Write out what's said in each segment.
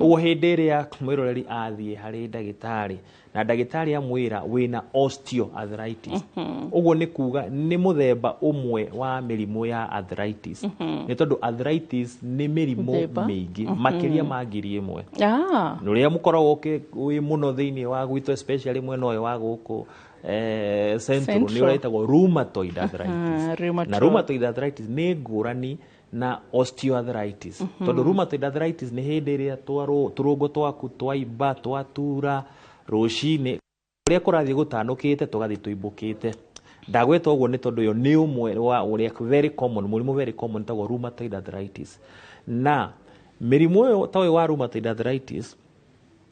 Ũguo hĩndĩ ĩrĩa mwĩroreri athiĩ harĩ ndagĩtarĩ na ndagĩtarĩ amwĩra wĩna osteoarthritis, ũguo nĩ kuga nĩ mũthemba ũmwe wa mĩrimũ ya arthritis, nĩ tondũ arthritis nĩ mĩrimũ Mũthemba. mĩingĩ makĩria ma 1000. Ah. Nĩ ũrĩa mũkoragwo wĩ mũno thĩinĩ wa gwitũ, especially mwena ũyũ wa gũkũ central, nĩ Central. ũrĩa ĩtagwo rheumatoid arthritis. Rheumatoid. Na rheumatoid arthritis nĩ ngũrani na osteoarthritis, tondũ rheumatoid arthritis nĩ hĩndĩ ĩrĩa tũrũngo twaku twaimba, twatura rũcinĩ, ũrĩa kũrathiĩ gũtanũkĩte tũgathiĩ tũimbũkĩte. Ndagwĩta ũguo nĩ tondũ ũyũ nĩ ũmwe wa ũrĩa very common, mũrimũ very common tagwo rheumatoid arthritis. Na mĩrimũ ĩyo ta ũyũ wa rheumatoid arthritis,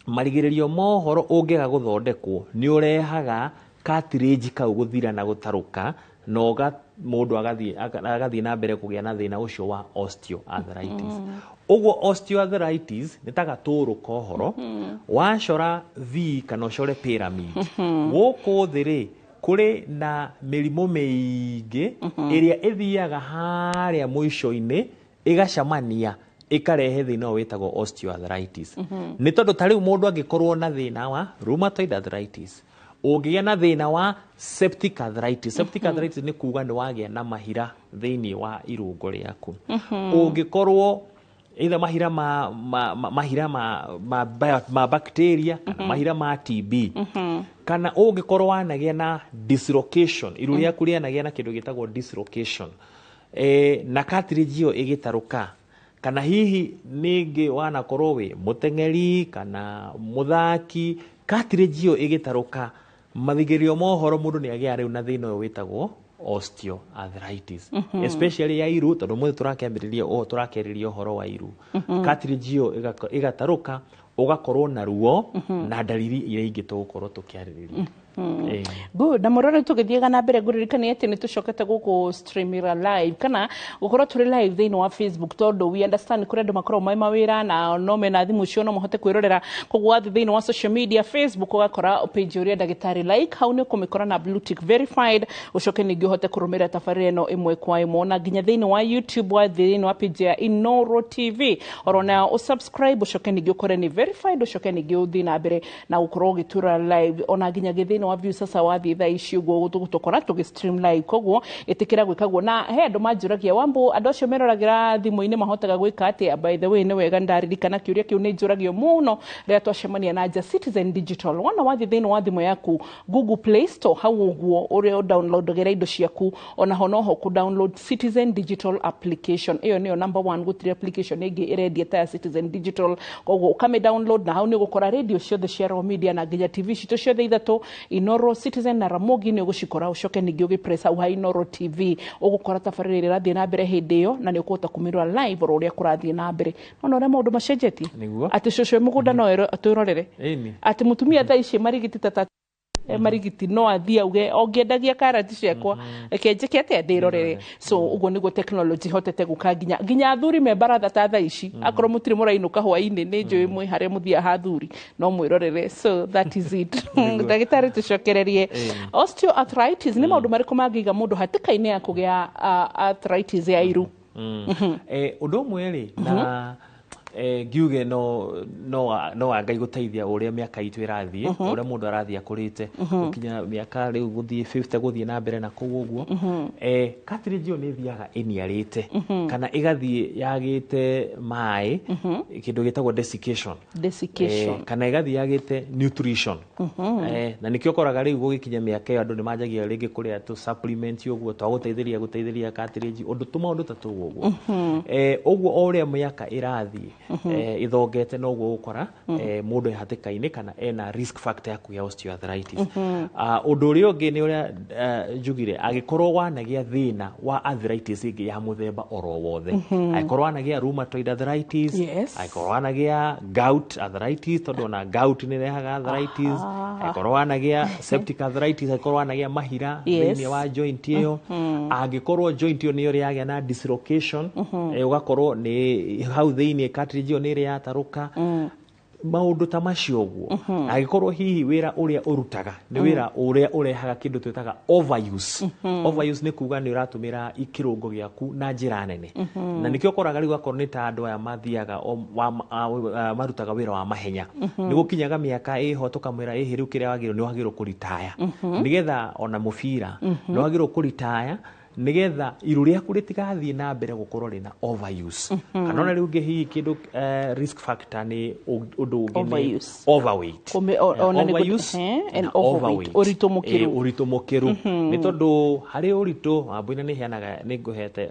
marigĩrĩrio mohoro ũngĩaga gũthondekwo nĩ ũrehaga cartilage kau gũthira na gũtarũka, na mũndũ agathiĩ na mbere kũgĩa na thĩna ũcio wa osteoarthritis. Ũguo osteoarthritis nĩ ta gatũrũ kohoro wacora V kana ũcore pyramid. Gũkũ thĩ rĩ, kũrĩ na mĩrimũ mĩingĩ ĩrĩa ĩthiaga harĩa mũico-inĩ ĩgacamania ĩkarehe thĩna ũyũ wĩtagwo osteoarthritis. Nĩ tondũ ta rĩu mũndũ angĩkorwo na thĩna wa rheumatoid arthritis, ũngĩgĩa na thĩna wa septic arthritis. Septic arthritis nĩ kuga nĩ wagĩa na mahira thĩinĩ wa irũngo rĩaku, ũngĩkorwo either mahira ma mahira ma bacteria kana mahira ma TB, kana ũngĩkorwo wanagĩa na dislocation, iru rĩaku rĩanagĩa na kĩndũ gĩtagwo dislocation, na cartilage ĩyo ĩgĩtarũka, kana hihi ningĩ wanakorwo wĩ mũteng'eri kana mũthaki, cartilage ĩyo ĩgĩtarũka, mathigĩrio mohoro mũndũ nĩ agĩa rĩu na thĩna ũyũ wĩtagwo osteoarthritis, especially ya iru, tondũ mũthĩ tũrakĩambĩrĩria ũũ tũrakĩarĩria ũhoro wa iru. Cartilage ĩyo ĩgatarũka, ũgakorwo na ruo na ndariri iria ingĩ tũgũkorwo tũkĩarĩrĩria. Good. Na mũrore, tũgĩthiaga na mbere, ngũririkania atĩ nĩ tũcokete gũkũ streamira live kana gũkorwo tũrĩ live thĩinĩ wa Facebook, tondũ we understand kũrĩ andũ makoragwo me mawĩra na no mena thimũ cio no mahote kwĩrorera. Koguo wathiĩ thĩinĩ wa social media, Facebook, ũgakora page ũrĩa ndagĩtarĩ like hau nĩ ũkũmĩkora na blue tick verified, ũcoke ningĩ ũhote kũrũmĩrĩra tabarĩra ĩno ĩmwe kwa ĩmwe. Na nginya thĩinĩ wa YouTube, wathiĩ thĩinĩ wa page ya Inoro TV, oro na ũsubscribe, ũcoke ningĩ ũkore nĩ verified, ũcoke ningĩ ũthiĩ na mbere na gũkorwo ũgĩtura live. Ona nginya thĩinĩ wa view sasa, wathiĩ thaa ici ũguo tũgũtũkora tũgĩ stream live. Koguo ĩtĩkĩra gwĩka guo. Na he andũ manjũragia, "Wambu, andũ acio meroragĩra thimũ-inĩ mahotaga gwĩka atĩa?" By the way, nĩ wega ndaririkana kĩũria kĩu nĩ njũragio mũno rĩrĩa twacemania na nja. Citizen Digital, wona wathiĩ thĩinĩ wa thimũ yaku, Google Play Store hau ũguo ũrĩa ũdownloadagĩra indo ciaku, ona ho noho kũ download Citizen Digital application. Ĩyo nĩyo number one, gũtirĩ application ĩngĩ ĩrendia ta ya Citizen Digital. Koguo ũkamĩ download na hau nĩ ũgũkora radio ciothe cia Royal Media na nginya TV citũ ciothe ithatũ, Inoro, Citizen na Ramogi, nĩ ũgũcikora. Ũcoke ningĩ ũgĩpress hau ha Inoro TV, ũgũkora tabarĩra ĩrĩa ĩrathiĩ na mbere hĩndĩ ĩyo, na nĩ ũkũhota kũmĩrora live oro ũrĩa kũrathiĩ na mbere. Nona ũrĩa maũndũ macenjetie? Nĩguo. Atĩ cũcũ wĩ mũgũnda no twĩrorere. Ĩni. Atĩ mũtumia thaa ici marigiti tata marigiti no athiĩ auge ongĩendagia karati ciakwa, reke njĩke atĩa, ndĩrorere. So ũguo nĩguo technology hotete gũka nginya athuri me baratha ta thaa ici. Akorwo mũtirĩ mũrainũka hwainĩ, nĩ njũĩ mwĩ harĩa mũthiaga ha athuri no mwĩrorere. So that is it. Ndagĩtarĩ, tũcokererie osteoarthritis. Nĩ maũndũ marĩkũ mangĩiga mũndũ hatĩka-inĩ ya kũgĩa arthritis ya iru? Ũndũ ũmwe rĩ, na ngiuge no Ngai gũteithia, ũrĩa mĩaka itũ ĩrathiĩ, ũrĩa mũndũ arathiĩ akũrĩte, gũkinya mĩaka rĩu gũthiĩ 50 gũthiĩ na mbere na kũu ũguo, cartilage ĩyo nĩ ĩthiaga ĩniarĩte kana ĩgathiĩ yagĩte maĩ, kĩndũ gĩtagwo desiccation. Desiccation. Kana ĩgathiĩ yagĩte nutrition. Na nĩkĩo ũkoraga rĩu gũgĩkinya mĩaka ĩyo andũ nĩ manjagia rĩngĩ kũrĩa tũ supplement ũguo twa gũteithĩria cartilage, ũndũ tũmaũndũ ta tũu ũguo. Ũguo o ũrĩa mĩaka ĩrathiĩ ĩthongete, noguo ũgũkora mũndũ e hatĩka-inĩ kana ena risk factor ya kũgĩa osteoarthritis. Ah, ũndũ ũrĩa ũngĩ nĩ ũrĩa njugire, angĩkorwo wanagĩa thĩna wa arthritis ĩngĩ ya mũthemba oro wothe, angĩkorwo wanagĩa rheumatoid arthritis, angĩkorwo wanagĩa gout arthritis, tondũ ona gout nĩ ĩrehaga arthritis, angĩkorwo wanagĩa septic arthritis, angĩkorwo wanagĩa mahira thĩinĩ wa joint ĩyo, angĩkorwo joint ĩyo nĩyo yagĩa na dislocation, ũgakorwo nĩ hau thĩinĩ cartilage ĩyo nĩ ĩrĩ yatarũka. Maũndũ ta macio ũguo, angĩkorwo hihi wĩra ũrĩa ũrutaga nĩ wĩra ũrĩa ũrehaga kĩndũ twĩtaga overuse. Overuse nĩ kuga nĩ ũratũmĩra kĩrũngo gĩaku na njĩra nene, na nĩkĩo ũkoraga rĩu akorwo nĩ ta andũ aya mathiaga marutaga wĩra wa mahenya, nĩ gũkinyaga mĩaka ĩho tũkamwĩra ĩhĩ, rĩu kĩrĩa wagĩrĩirwo nĩ wagĩrĩirwo kũritaya, nĩgetha ona mũbira nĩ wagĩrĩirwo kũritaya, nĩgetha iru rĩaku rĩtigathiĩ na mbere gũkorwo rĩna overuse. Kana ona rĩu ũngĩ hihi kĩndũ risk factor nĩ ũndũ ũngĩ nĩ Overuse. Overweight. Ona nĩ Overuse and na overweight. overweight. Ũritũ mũkĩru. Ũritũ mũkĩru, nĩ tondũ harĩ ũritũ wambũina nĩ heanaga, nĩ ngũhete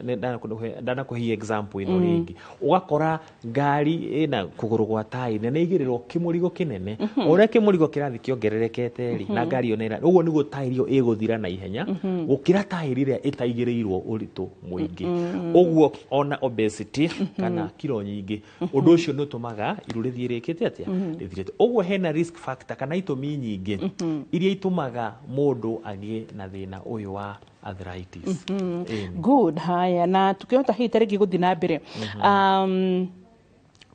ndanakũhe example ĩno rĩngĩ, ũgakora ngari ĩna kũgũrũ gwa taĩri na nĩ ĩigĩrĩrwo kĩmũrigo kĩnene. O ũrĩa kĩmũrigo kĩrathiĩ kĩongererekete rĩ, na ngari ĩyo ũguo nĩguo taĩri ĩyo ĩgũthira na ihenya gũkĩra taĩri ĩrĩa ĩtaigĩrĩirwo ũritũ mũingĩ. Ũguo ona obesity kana kiro nyingĩ, ũndũ ũcio nĩ ũtũmaga iru rĩthiĩ rĩkĩte atĩa, rĩthirĩte. Ũguo hena risk factor kana itũmi nyingĩ iria itũmaga mũndũ agĩe na thĩna ũyũ wa arthritis. Ĩni. Good. Haya, na tukĩhota hihi ta rĩngĩ gũthiĩ na mbere,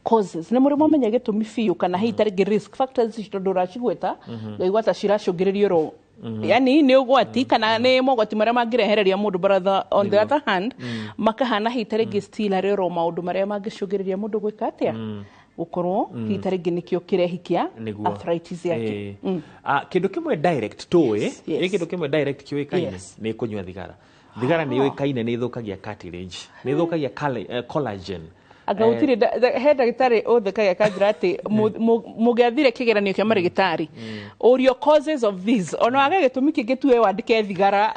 causes, nĩ mũrĩ mwamenya gĩtũmi biũ, kana hihi ta rĩngĩ risk factors ici, tondũ ũracigweta ngaigua ta ciracũngĩrĩrio ro, yani nĩ ũgwati kana nĩ mogwati marĩa mangĩrehereria mũndũ, but on the other hand makahana hihi ta rĩngĩ still harĩ oro maũndũ marĩa mangĩcũngĩrĩria mũndũ gwĩka atĩa, gũkorwo hihi ta rĩngĩ nĩkĩo kĩrehi kĩa arthritis yake. Ĩĩ. Ah, kĩndũ kĩmwe direct tũĩ, ĩ kĩndũ kĩmwe direct kĩũĩkaine nĩ kũnyua thigara. Thigara nĩ yũĩkaine nĩ ĩthũkagia cartilage, nĩ ĩthũkagia collagen. Anga gũtirĩ he ndagĩtarĩ ũthekagia akanjĩra atĩ mũngĩathire kĩgeranio kĩa marĩgĩtarĩ ũrio causes of this, ona wage gĩtũmi kĩngĩ tuwe wandĩke thigara,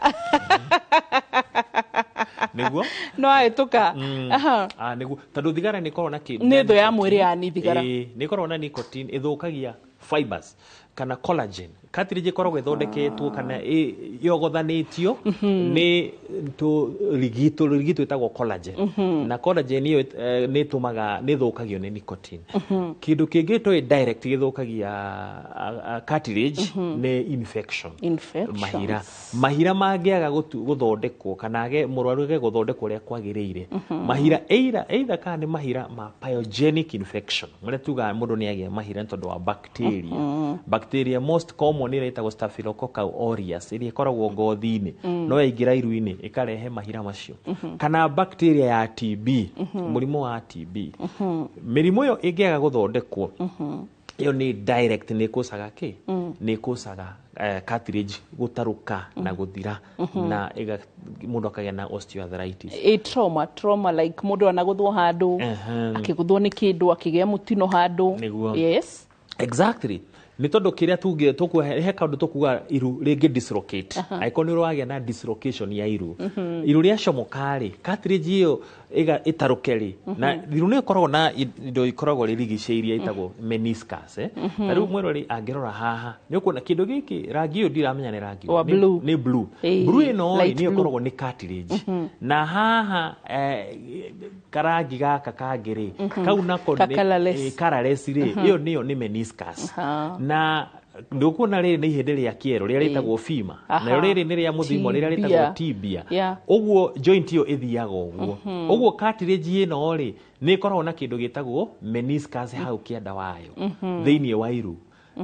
Nĩguo. No ahĩtũka. Aha. Ah, nĩguo, tondũ thigara nĩ ĩkoragwo na kĩndũ Nĩ thũ ya mwĩrĩ yani thigara. Ĩĩ, nĩ ĩkoragwo na nicotine ĩthũkagia fibers kana collagen. Cartilage ĩkoragwo ĩthondeketwo kana yogothanĩtio nĩ tũrigi, tũrigi twĩtagwo collagen, na collagen ĩyo nĩ ĩtũmaga, nĩ ĩthũkagio nĩ nicotine. Kĩndũ kĩngĩ tũĩ direct gĩthũkagia cartilage nĩ infection. Infections. Mahira mangĩaga gũthondekwo kana age mũrwaru age gũthondekwo ũrĩa kwagĩrĩire, mahira either kana nĩ mahira ma pyogenic infection, marĩa tugaga mũndũ nĩ agĩa mahira nĩ tondũ wa bacteria. Bacteria most common ĩrĩa ĩtagwo Staphylococcus aureus, ĩrĩa ĩkoragwo ngothi-inĩ, no yaingĩra iru-inĩ ĩkarehe mahira macio, kana bacteria ya TB, mũrimũ wa TB. Mĩrimũ ĩyo ĩngĩaga gũthondekwo, ĩyo nĩ direct nĩ ĩkũcaga kĩ, nĩ ĩkũcaga cartilage gũtarũka na gũthira, na mũndũ akagĩa na osteoarthritis. A trauma like mũndũ anagũthwo handũ, akĩgũthwo nĩ kĩndũ, akĩgĩa mũtino handũ. Nĩguo. Yes. Exactly, nĩ tondũ kĩrĩa tuge tũkuhe he kaũndũ tũkuga iru rĩngĩ dislocate, angĩkorwo nĩ ũragĩa na dislocation ya iru, iru rĩacomoka rĩ, cartilage ĩyo ĩtarũke rĩ, na iru nĩ ĩkoragwo na indo ikoragwo rĩrigicĩirie ĩtagwo meniscus, eh. Ta rĩu mwĩrori angĩrora haha nĩ ũkuona kĩndũ gĩkĩ, rangi ũyũ ndiramenya nĩ rangi Wa blue. Nĩ blue. Ĩĩ, Blue ĩno rĩ, light nĩyo blue. ĩkoragwo nĩ cartilage, na haha karangi gaka kangĩ rĩ, kau nako Ka colourless. Colourless rĩ, ĩyo nĩyo nĩ meniscus. Na ndũkuona rĩrĩ nĩ ihĩndĩ rĩa kĩero rĩrĩa rĩtagwo femur, narĩo rĩrĩ nĩ rĩa mũthimo rĩrĩa rĩtagwo Tibia. tibia. Ũguo joint ĩyo ĩthiaga ũguo. Ũguo cartilage ĩno rĩ, nĩ ĩkoragwo na kĩndũ gĩtagwo meniscus hau kĩanda wayo thĩinĩ wa iru,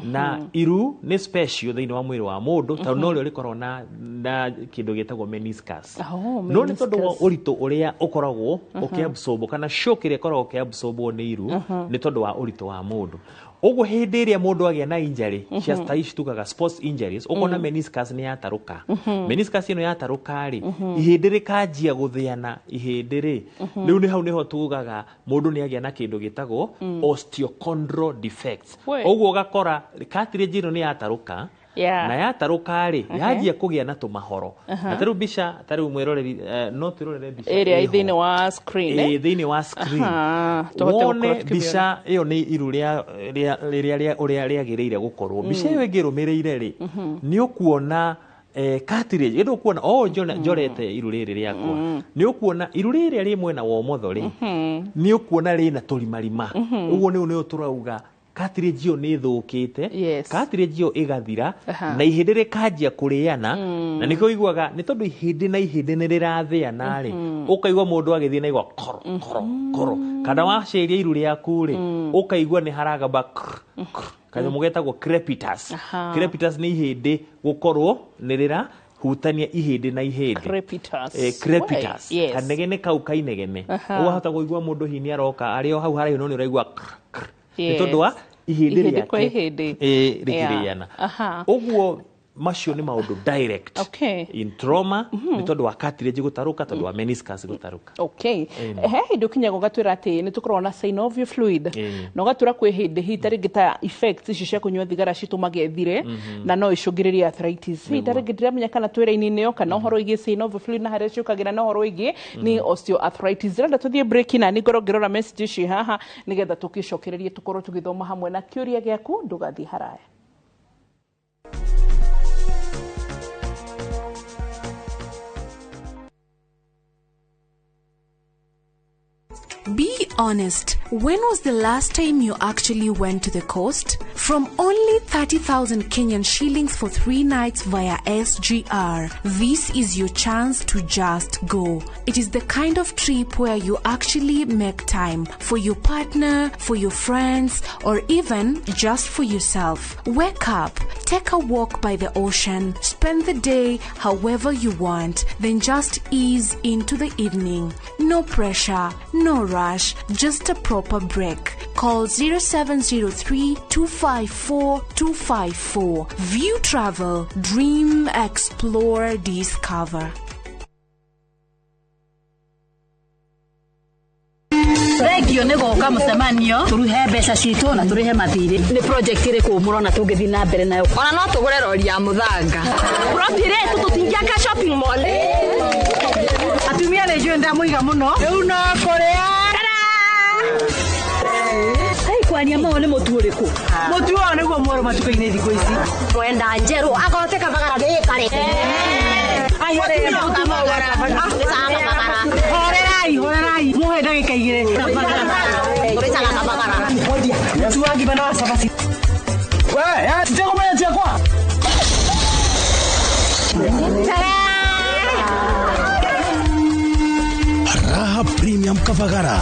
na iru nĩ special thĩinĩ wa mwĩrĩ wa mũndũ tondũ norĩo rĩkoragwo na kĩndũ gĩtagwo meniscus. Oh, No nĩ tondũ wa meniscus. ũritũ ũrĩa ũkoragwo ũkĩabsorbwo kana shock ĩrĩa ĩkoragwo ũkĩabsorbwo nĩ iru nĩ tondũ wa ũritũ wa mũndũ. Ũguo hĩndĩ ĩrĩa mũndũ agĩa na injury cia ta ici tugaga sports injuries, ũkona meniscus nĩ yatarũka. Meniscus ĩno yatarũka rĩ, ihĩndĩ rĩkanjia gũthĩana ihĩndĩ rĩ, rĩu nĩ hau nĩho tugaga mũndũ nĩ agĩa na kĩndũ gĩtagwo osteochondral defects. We. Ũguo ũgakora cartilage ĩno nĩ yatarũka, na yatarũka rĩ, yanjia kũgĩa na tũmahoro, na tarĩu mbica, tarĩu mwĩroreri, no twĩrorere mbica ĩrĩa ĩho. Thĩinĩ wa screen, eh? Ĩĩ, thĩinĩ wa screen. Aha, tũhote wone gũkorwo tũkĩmĩona. Mbica ĩyo nĩ iru rĩa rĩrĩa ũrĩa rĩagĩrĩire gũkorwo. Mbica ĩyo ĩngĩrũmĩrĩire rĩ, nĩ ũkuona cartilage ĩndũ ũkuona o njorete iru rĩrĩ rĩakwa, nĩ ũkuona iru rĩrĩa rĩ mwena wa ũmotho rĩ, nĩ ũkuona rĩna tũrimarima. Ũguo nĩu nĩũ tũrauga Cartilage ĩyo nĩ ĩthũkĩte. Cartilage ĩyo ĩgathira na ihĩndĩ rĩkanjia kũrĩana, na nĩkĩo ũiguaga nĩ tondũ ihĩndĩ na ihĩndĩ nĩ rĩrathĩana rĩ, ũkaigua mũndũ agĩthiĩ na igua koro koro koro, kana waceria iru rĩaku rĩ, ũkaigua nĩ haragamba krr, krr, kanyamũ getagwo crepitus. Crepitus nĩ ihĩndĩ gũkorwo nĩ rĩra hutania ihĩndĩ na ihĩndĩ. Crepitus. Crepitus. Why? Yes. Kanegene kau kainegene. Ũwahota kũigua mũndũ hihi nĩ aroka arĩ o hau haraihu no nĩ ũraigua krr, krr. Nĩ tondũ wa ihĩndĩ Ihĩndĩ kwa rĩake ihĩndĩ. rĩkĩrĩana. Ũguo macio nĩ maũndũ direct in trauma, nĩ tondũ wa cartilage gũtarũka, tondũ wa meniscus gũtarũka. Okay. He hĩndĩ ũkinyaga ũgatwĩra atĩ nĩ tũkoragwo na synovial fluid, na ũgatwĩra kwĩ hĩndĩ hihi ta rĩngĩ ta effects icio cia kũnyua thigara citũmaga ĩthire na no icũngĩrĩrie arthritis. Hihi ta rĩngĩ ndiramenya kana twĩra-inĩ ĩyo kana ũhoro wĩgiĩ synovial fluid na harĩa ciũkagĩra na ũhoro wĩgiĩ nĩ osteoarthritis. Ndĩrenda tũthiĩ break na nĩ ngorwo ngĩrora message ici haha nĩgetha tũkĩcokererie tũkorwo tũgĩthoma hamwe na kĩũria gĩaku, ndũgathiĩ haraya. Be honest, when was the last time you actually went to the coast? From only 30,000 Kenyan shillings for 3 nights via SGR, this is your chance to just go. It is the kind of trip where you actually make time for your partner, for your friends, or even just for yourself. Wake up, take a walk by the ocean, spend the day however you want, then just ease into the evening. No pressure, no rush, just a proper break. Call 0703 254 254. View Travel, dream, explore, discover. Thengio nĩ gũka mũcemanio tũruhe mbeca citũ na tũrĩhe mathirĩ. Nĩ project ĩrĩkũ mũrona tũngĩthiĩ na mbere nayo? Ona no tũgũre rori ya mũthanga. Plot ĩrĩa ĩtũ tũtingĩaka shopping mall. Atumia nĩ njũĩ ndamũiga mũno. Rĩu no kũrĩa. Hey, kwaria mao nĩ mũtu ũrĩkũ? Mũtu ũyũ nĩguo mwerũ matukũ-inĩ thikũ ici. Mwenda njerũ agote kabagara gĩkare. Horerai, horerai. Muhe ndagĩka igĩrĩ. Mũtu wa ngima na wa cabaci. We, ndirakũmenya ciakwa. Raha Premium Kavagara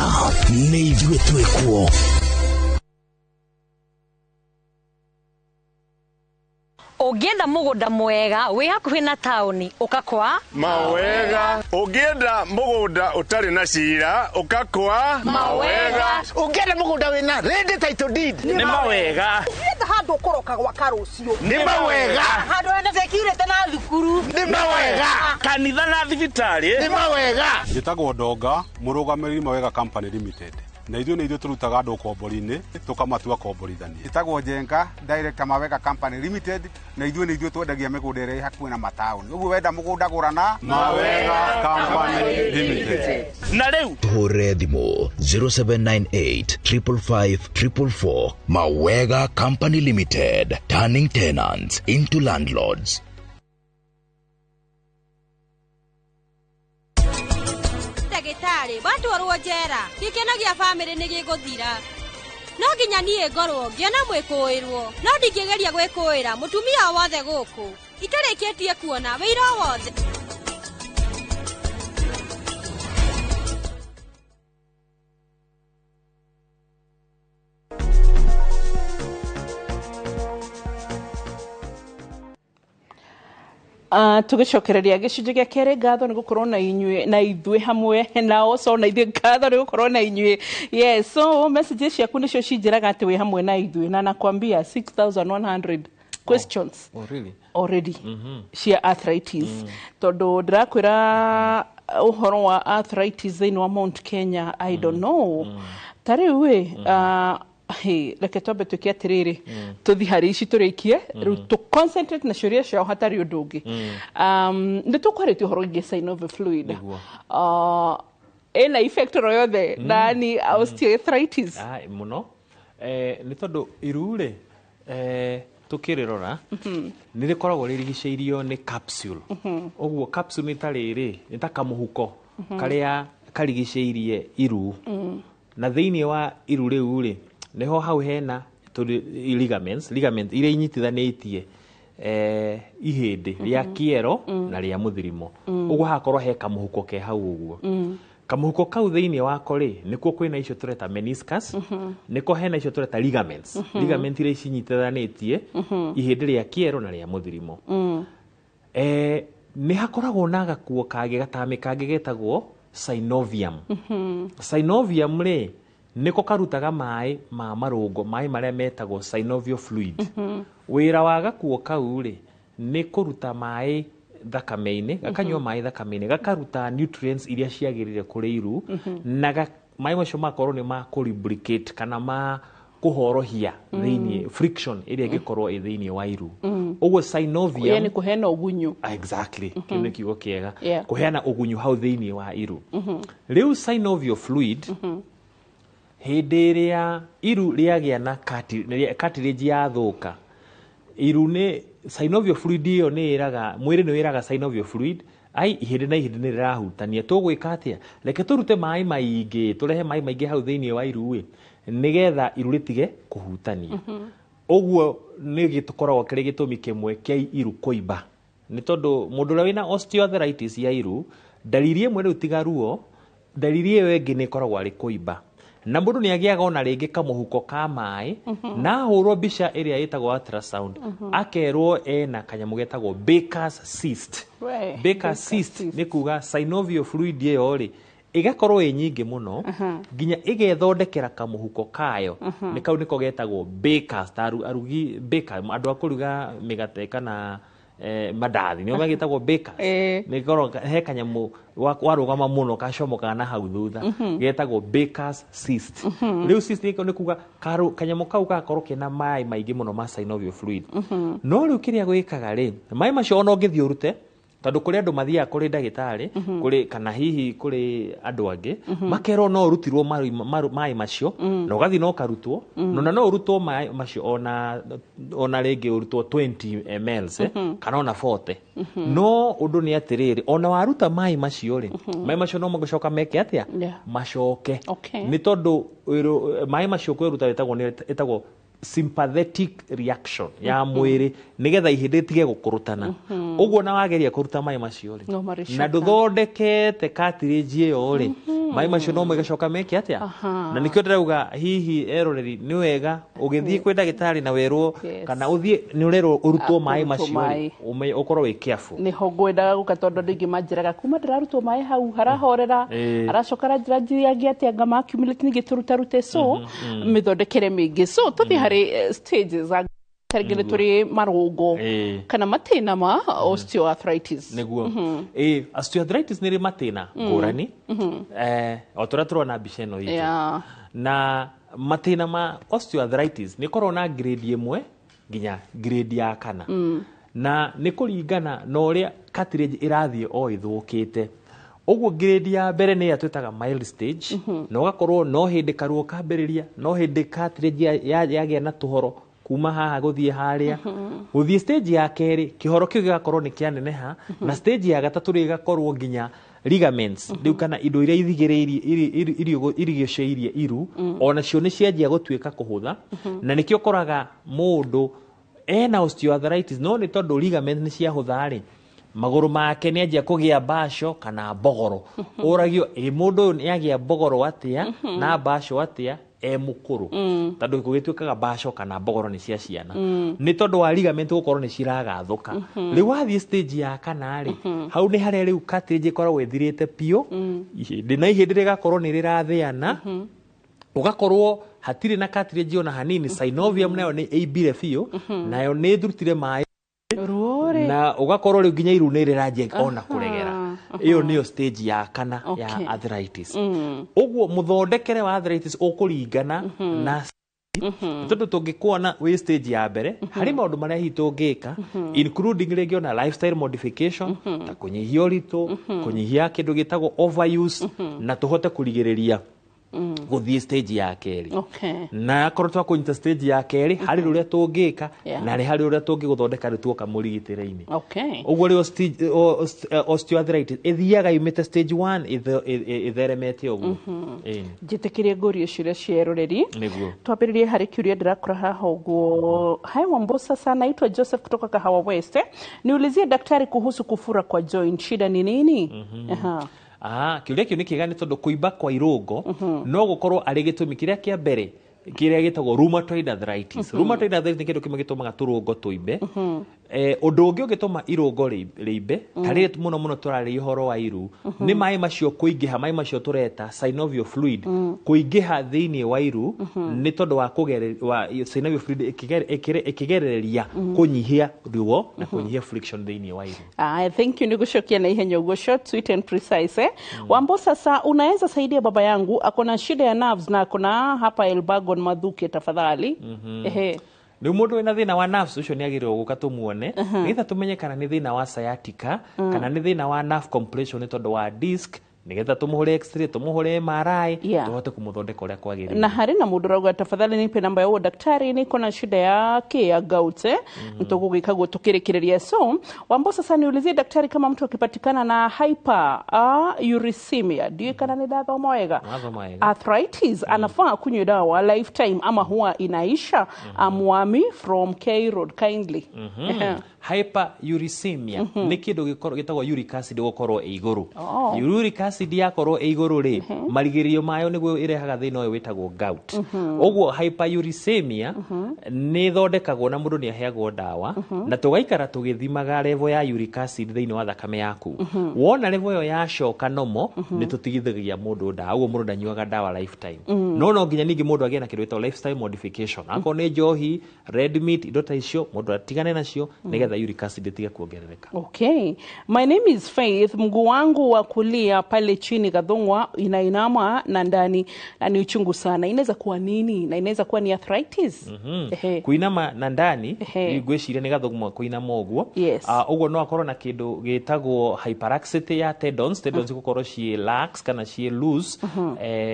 nĩ ithuĩ twĩkuo. Ũngĩenda mũgũnda mwega wĩ hakuhĩ na taũni ũkakwa Mawega. Ũngĩenda mũgũnda ũtarĩ na cira ũkakwa Mawega. Ũngĩenda mũgũnda wĩna ready title deed nĩ mawega. Ũngĩenda handũ ũkũroka gwaka rũciũ nĩ mawega. Handũ hena security na thukuru nĩ mawega. Kanitha na thibitarĩ nĩ mawega. Njĩtagwo Ndonga, mũrũgamĩrĩri Mawega Company Limited. Na ithuĩ nĩ ithuĩ tũrutaga andũ ũkombori-inĩ tũkamatua komborithania. Njĩtagwo Njenga, director Mawega Company Limited, na ithuĩ nĩ ithuĩ twendagia mĩgũnda ĩrĩa ĩ hakuhĩ na mataũni. Ũguo wenda mũgũnda gũra na Mawega Company Limited. Na rĩu Tũhũrĩre thimũ 0798 555 444. Mawega Company Limited, turning tenants into landlords. Ndagĩtarĩ, watwarwo njera, gĩkeno gĩa bamĩrĩ nĩ gĩgũthira. No nginya niĩ ngorwo ngĩona mwĩkũĩrwo, no ndingĩgeria gwĩkũĩra mũtumia o wothe gũkũ. Itarĩkĩtie kuona wĩira o wothe. Tũgĩcokereria gĩcunjĩ gĩa kerĩ, ngatho nĩ gũkorwo na inyuĩ na ithuĩ hamwe na also na ithuĩ ngatho nĩ gũkorwo na inyuĩ. Yes, so messages ciaku nĩcio cinjĩraga atĩ wĩ hamwe na ithuĩ, na nakwambia 6100 questions. Oh, really? Already. Cia arthritis. Tondũ ndĩrakwĩra ũhoro wa arthritis thĩinĩ wa Mount Kenya, I don't know. Ta rĩu ĩ, hey, reke twambe twĩke atĩrĩrĩ, tũthi harĩ ici tũrĩkie rĩu tũ concentrate na ciũria ciao hatarĩ ũndũ ũngĩ. Nĩ tũkwarĩtie ũhoro wĩgiĩ synovial fluid. Ĩna effect oro yothe na nĩ osteoarthritis? Mũno. Nĩ tondũ iru rĩ, tũkĩrĩrora nĩ rĩkoragwo rĩrigicĩirio nĩ capsule. Ũguo capsule nĩ ta rĩrĩ, nĩ ta kamũhuko karĩa karigicĩirie iru. Na thĩinĩ wa iru rĩu rĩ, nĩho hau hena ligaments, ligament iria inyitithanĩtie ihĩndĩ rĩa kĩero na rĩa mũthirimo. Ũguo hakorwo he kamũhuko ke hau ũguo. Kamũhuko kau thĩinĩ wako rĩ, nĩkuo kwĩna icio tũreta meniscus, nĩko hena icio tũreta ligaments, ligament iria cinyitithanĩtie ihĩndĩ rĩa kĩero na rĩa mũthirimo. Nĩ hakoragwo na gakuo kangĩ, gatamĩ kangĩ getagwo synovium. Synovium rĩ, nĩko karutaga maĩ ma marũngo, maĩ marĩa metagwo synovial fluid. Wĩra wa gakuo kau rĩ, nĩ kũruta maĩ thakame-inĩ, gakanyua maĩ thakame-inĩ, gakaruta nutrients iria ciagĩrĩire kũrĩ iru, na maĩ macio makorwo nĩ ma kũ-lubricate kana ma kũhorohia thĩinĩ friction ĩrĩa ĩngĩkorwo ĩ thĩinĩ wa iru. Ũguo synovium Yani kũheana ũgunyu. Exactly, kĩu nĩ kiugo kĩega. Kũheana ũgunyu hau thĩinĩ wa iru. Rĩu synovial fluid, hĩndĩ ĩrĩa iru rĩagĩa na cartilage yathũka, iru nĩ synovial fluid ĩyo nĩ ĩraga mwĩrĩ, nĩ wĩraga synovial fluid, ai, ihĩndĩ na ihĩndĩ nĩ rĩrahutania, tũgwĩka atĩa? Reke tũrute maĩ maingĩ, tũrehe maĩ maingĩ hau thĩinĩ wa iru ĩ, nĩgetha iru rĩtige kũhutania. Ũguo nĩ gĩkoragwo kĩrĩ gĩtũmi kĩmwe kĩa iru kũimba, nĩ tondũ mũndũ ũrĩa wĩna osteoarthritis ya iru, ndariri ĩmwe rĩu tiga ruo, ndariri ĩyo ĩngĩ nĩ ĩkoragwo arĩ kũimba. Na mũndũ nĩ agĩaga ona rĩngĩ kamũhuko ka maĩ, na ahũrwo mbica ĩrĩa ĩtagwo ultrasound, akerwo ena kanyamũ getagwo Baker's cyst. Baker's cyst nĩ kuga synovial fluid ĩyo rĩ, ĩgakorwo ĩ nyingĩ mũno nginya ĩgethondekera kamũhuko kayo. Nĩ kau nĩko getagwo bakers, ta arugi baker, andũ a kũruga mĩgate kana mandathi, nĩo magĩtagwo bakers. Nĩ korwo he kanyamũ warũgama mũno kacomokaga na hau thutha, getagwo Baker's cyst. Rĩu cyst nĩ kuga kanyamũ kau gakorwo kena maĩ maingĩ mũno ma synovial fluid. No rĩu kĩrĩa gwĩkaga rĩ, maĩ macio ona ũngĩthiĩ ũrute, tondũ kũrĩ andũ mathiaga kũrĩ ndagĩtarĩ, kũrĩ kana hihi kũrĩ andũ angĩ, makerwo no ũrutirwo maĩ macio, na ũgathiĩ na ũkarutwo, na no ũrutwo maĩ macio ona rĩngĩ ũrutwo 20 ml, kana ona 40. No ũndũ nĩ atĩrĩrĩ, ona waruta maĩ macio rĩ, maĩ macio no magũcoka meke atĩa? Macoke. Nĩ tondũ maĩ macio kwĩruta ĩtagwo nĩ ĩtagwo sympathetic reaction ya mwĩrĩ, nĩgetha ihĩndĩ rĩtige gũkũrũtana. Ũguo na wageria kũruta maĩ macio rĩ, No marĩcoka. na ndũthondekete cartilage ĩyo rĩ, maĩ macio no magacoka meke atĩa? Na nĩkĩo ndĩrauga hihi eroreri, nĩ wega ũgĩthiĩ kwĩ ndagĩtarĩ na werwo kana ũthiĩ nĩ ũrerwo ũrutwo maĩ Ũrutwo macio rĩ, maĩ. ũkorwo wĩ careful. Nĩho ngwendaga gũka, tondũ andũ aingĩ manjĩraga kuma ndĩrarutwo maĩ hau harahorera, aracoka aranjĩra njiriange atĩa nga ma accumulate ningĩ tũrutarute, so mĩthondekere mĩingĩ. So tũthiĩ harĩ stages, tarĩngĩ nĩ tũrĩ marũngo kana matĩna ma osteoarthritis. Nĩguo, ĩ, osteoarthritis nĩ ĩrĩ matĩna ngũrani, o ta ũrĩa tũrona mbica ĩno itũ. Na matĩna ma osteoarthritis nĩ ĩkoragwo na grade 1 nginya grade ya 4, na nĩ kũringana na ũrĩa cartilage ĩrathiĩ o ĩthũkĩte. Ũguo grade ya mbere nĩ ĩrĩa twĩtaga mild stage, na ũgakorwo no hĩndĩ karuo kambĩrĩria, no hĩndĩ cartilage yagĩa na tũhoro kuma haha gũthiĩ harĩa. Gũthiĩ stage ya kerĩ, kĩhoro kĩu gĩgakorwo nĩ kĩaneneha, na stage ya gatatũ rĩ, ĩgakorwo nginya ligaments rĩu kana indo iria ithigĩrĩirie irigicĩirie iru, onacio nĩ cianjia gũtuĩka kũhũtha. Na nĩkĩo ũkoraga mũndũ ena osteoarthritis, no nĩ tondũ ligament nĩ ciahũtha rĩ, magũrũ make nĩ anjia kũgĩa mbaco kana mbogoro. Ũragio, ĩ, mũndũ ũyũ nĩ agĩa mbogoro atĩa na mbaco atĩa e mũkũrũ? Tondũ gũgĩtuĩkaga mbaco kana mbogoro nĩ cia ciana, nĩ tondũ wa ligament gũkorwo nĩ ciragathũka. Rĩu wathiĩ stage ya kana rĩ, hau nĩ harĩa rĩu cartilage ĩkoragwo ĩthirĩte biũ, ihĩndĩ na ihĩndĩ rĩgakorwo nĩ rĩrathĩana, ũgakorwo hatirĩ na cartilage ona hanini. Synovium nayo nĩ ĩimbire biũ, nayo nĩ ĩthurutire maĩ. Ruo rĩ. Na ũgakorwo rĩu nginya iru nĩ rĩranjia ona kũregera. Ĩyo nĩyo stage ya kana ya arthritis. Ũguo mũthondekere wa arthritis ũkũringana na tondũ tũngĩkuona wĩ stage ya mbere, harĩ maũndũ marĩa hihi tũngĩka, including rĩngĩ ona lifestyle modification, ta kũnyihia ũritũ, kũnyihia kĩndũ gĩtagwo overuse, na tũhote kũrigĩrĩria Gũthiĩ stage ya kerĩ. Na akorwo twakũnyita stage ya kerĩ, harĩ rũrĩa tũngĩka na harĩ rũrĩa tũngĩgũthondeka rĩu tuoka mũrigitĩre-inĩ. Ũguo rĩo osteoarthritis ĩthiaga yumĩte stage 1 ĩtheremete ũguo. Ĩni. Njĩtĩkĩrie ngũrie ciũria cia eroreri. Nĩguo. Twambĩrĩrie harĩ kĩũria ndĩrakora haha ũguo. Hi Wambosa sana, naitwa Joseph kutoka Kahawa West. Niulizie daktari kuhusu kufura kwa joint, shida ni nini? Aha. Ah, kĩũria kĩu nĩ kĩega nĩ tondũ kũimba kwa irũngo no gũkorwo arĩ gĩtũmi kĩrĩa kĩa mbere kĩrĩa gĩtagwo rheumatoid arthritis. Rheumatoid arthritis nĩ kĩndũ kĩmwe gĩtũmaga tũrũngo tũimbe. Ũndũ ũngĩ ũngĩtũma irũngo rĩimbe, ta rĩrĩ mũno mũno tũrarĩria ũhoro wa iru, nĩ maĩ macio kũingĩha, maĩ macio tũreta synovial fluid kũingĩha thĩinĩ wa iru, nĩ tondũ wa wa synovial fluid ĩkĩgerereria kũnyihia ruo na kũnyihia friction thĩinĩ wa iru. Ah, thank you nĩ gũcokia na ihenya ũguo, short, sweet and precise, eh? Wambo, sasa unaweza saidia baba yangu, akona shida ya nerves na akona hapa Elbagon Mathuki, tafadhali. Ehe. Rĩu mũndũ wĩna thĩna wa nerves ũcio nĩ agĩrĩirwo gũka tũmuone, nĩgetha tũmenye kana nĩ thĩna wa sciatica kana nĩ thĩna wa nerve compression nĩ tondũ wa disc, nĩgetha tũmũhũre X-ray, tũmũhũre MRI, tũhote kũmũthondeka ũrĩa kwagĩrĩire. Na harĩ na mũndũ ũrauga, tafadhali nipe namba ya huo daktari, niko na shida yake ya gout, eh? Tũgũgĩka guo tũkĩrĩkĩrĩria. So Wambo, sasa niulizie daktari kama mtu akipatikana na hyper uricemia, ndiũĩ kana nĩ ndathoma wega, Wathoma wega. arthritis, anafaa kunywa dawa lifetime ama huwa inaisha? Amwami from K Road, kindly. Ehe. Hyperuricemia nĩ kĩndũ gĩtagwo uric acid gũkorwo ĩ igũrũ. Oh. Uric acid yakorwo ĩ igũrũ rĩ, marigĩrĩrio mayo nĩguo ĩrehaga thĩna ũyũ wĩtagwo gout. Ũguo hyperuricemia nĩ ĩthondekagwo na mũndũ nĩ aheagwo ndawa na tũgaikara tũgĩthimaga level ya uric acid thĩinĩ wa thakame yaku. Wona level ĩyo yacoka nomo, nĩ tũtigithagia mũndũ ndawa, ũguo mũndũ ndanyuaga ndawa lifetime. No nginya ningĩ mũndũ agĩe na kĩndũ gĩtagwo lifestyle modification, akorwo nĩ njohi, red meat, indo ta icio mũndũ atigane nacio nĩgetha uric acid ĩtige kuongerereka. Okay. My name is Faith. Mguu wangu wa kulia pale chini Gathongwa inainama na ndani na ni uchungu sana. Inaweza kuwa nini? Na inaweza kuwa ni arthritis? Ehe. Kuinama na ndani, ngwĩciria nĩ gathũgũma kũinama ũguo. Ah, ũguo no akorwo na kĩndũ gĩtagwo hyperlaxity ya tendons, tendons gũkorwo ciĩ lax kana ciĩ loose,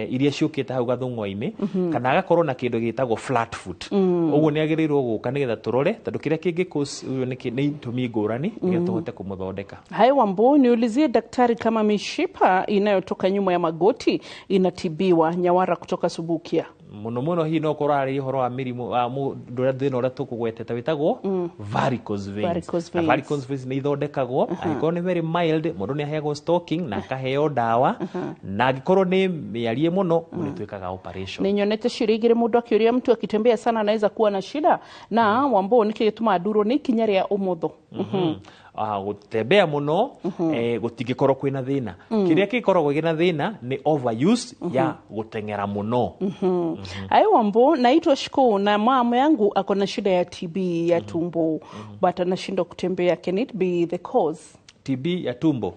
iria ciũkĩte hau gathũng'wa-inĩ, kana agakorwo na kĩndũ gĩtagwo flat foot. Ũguo nĩ agĩrĩirwo gũka nĩgetha tũrore, tondũ kĩrĩa kĩngĩ cause ũyũ nĩ itũmi ngũrani nĩgetha tũhote kũmũthondeka. Hai Wambo, niulizie daktari kama mishipa inayotoka nyuma ya magoti inatibiwa. Nyawara kutoka Subukia. Mũno mũno hihi no ũkorwo arĩ ũhoro wa mĩrimũ wa mũndũ ũrĩa thĩna ũrĩa tũkũgwetete wĩtagwo varicose veins. Varicose Na veins. varicose veins nĩ ithondekagwo, angĩkorwo nĩ very mild, mũndũ nĩ aheagwo stocking na akaheo ndawa, na angĩkorwo nĩ mĩarie mũno, nĩ twĩkaga operation. Nĩ nyonete ciũria igĩrĩ mũndũ akĩũria, mtu akitembea sana anaweza kuwa na shida? Na Wambo, nĩkĩ gĩtũmaga ndurwo nĩ ikinya rĩa ũmotho? Ah, gũtembea mũno gũtingĩkorwo kwĩna thĩna. Kĩrĩa kĩkoragwo gĩna thĩna nĩ overuse ya gũteng'era mũno. Ai Wambo, naitwa Shiko na mama yangu ako na shida ya TB ya tumbo, but anashindwa kutembea. Can it be the cause? TB ya tumbo?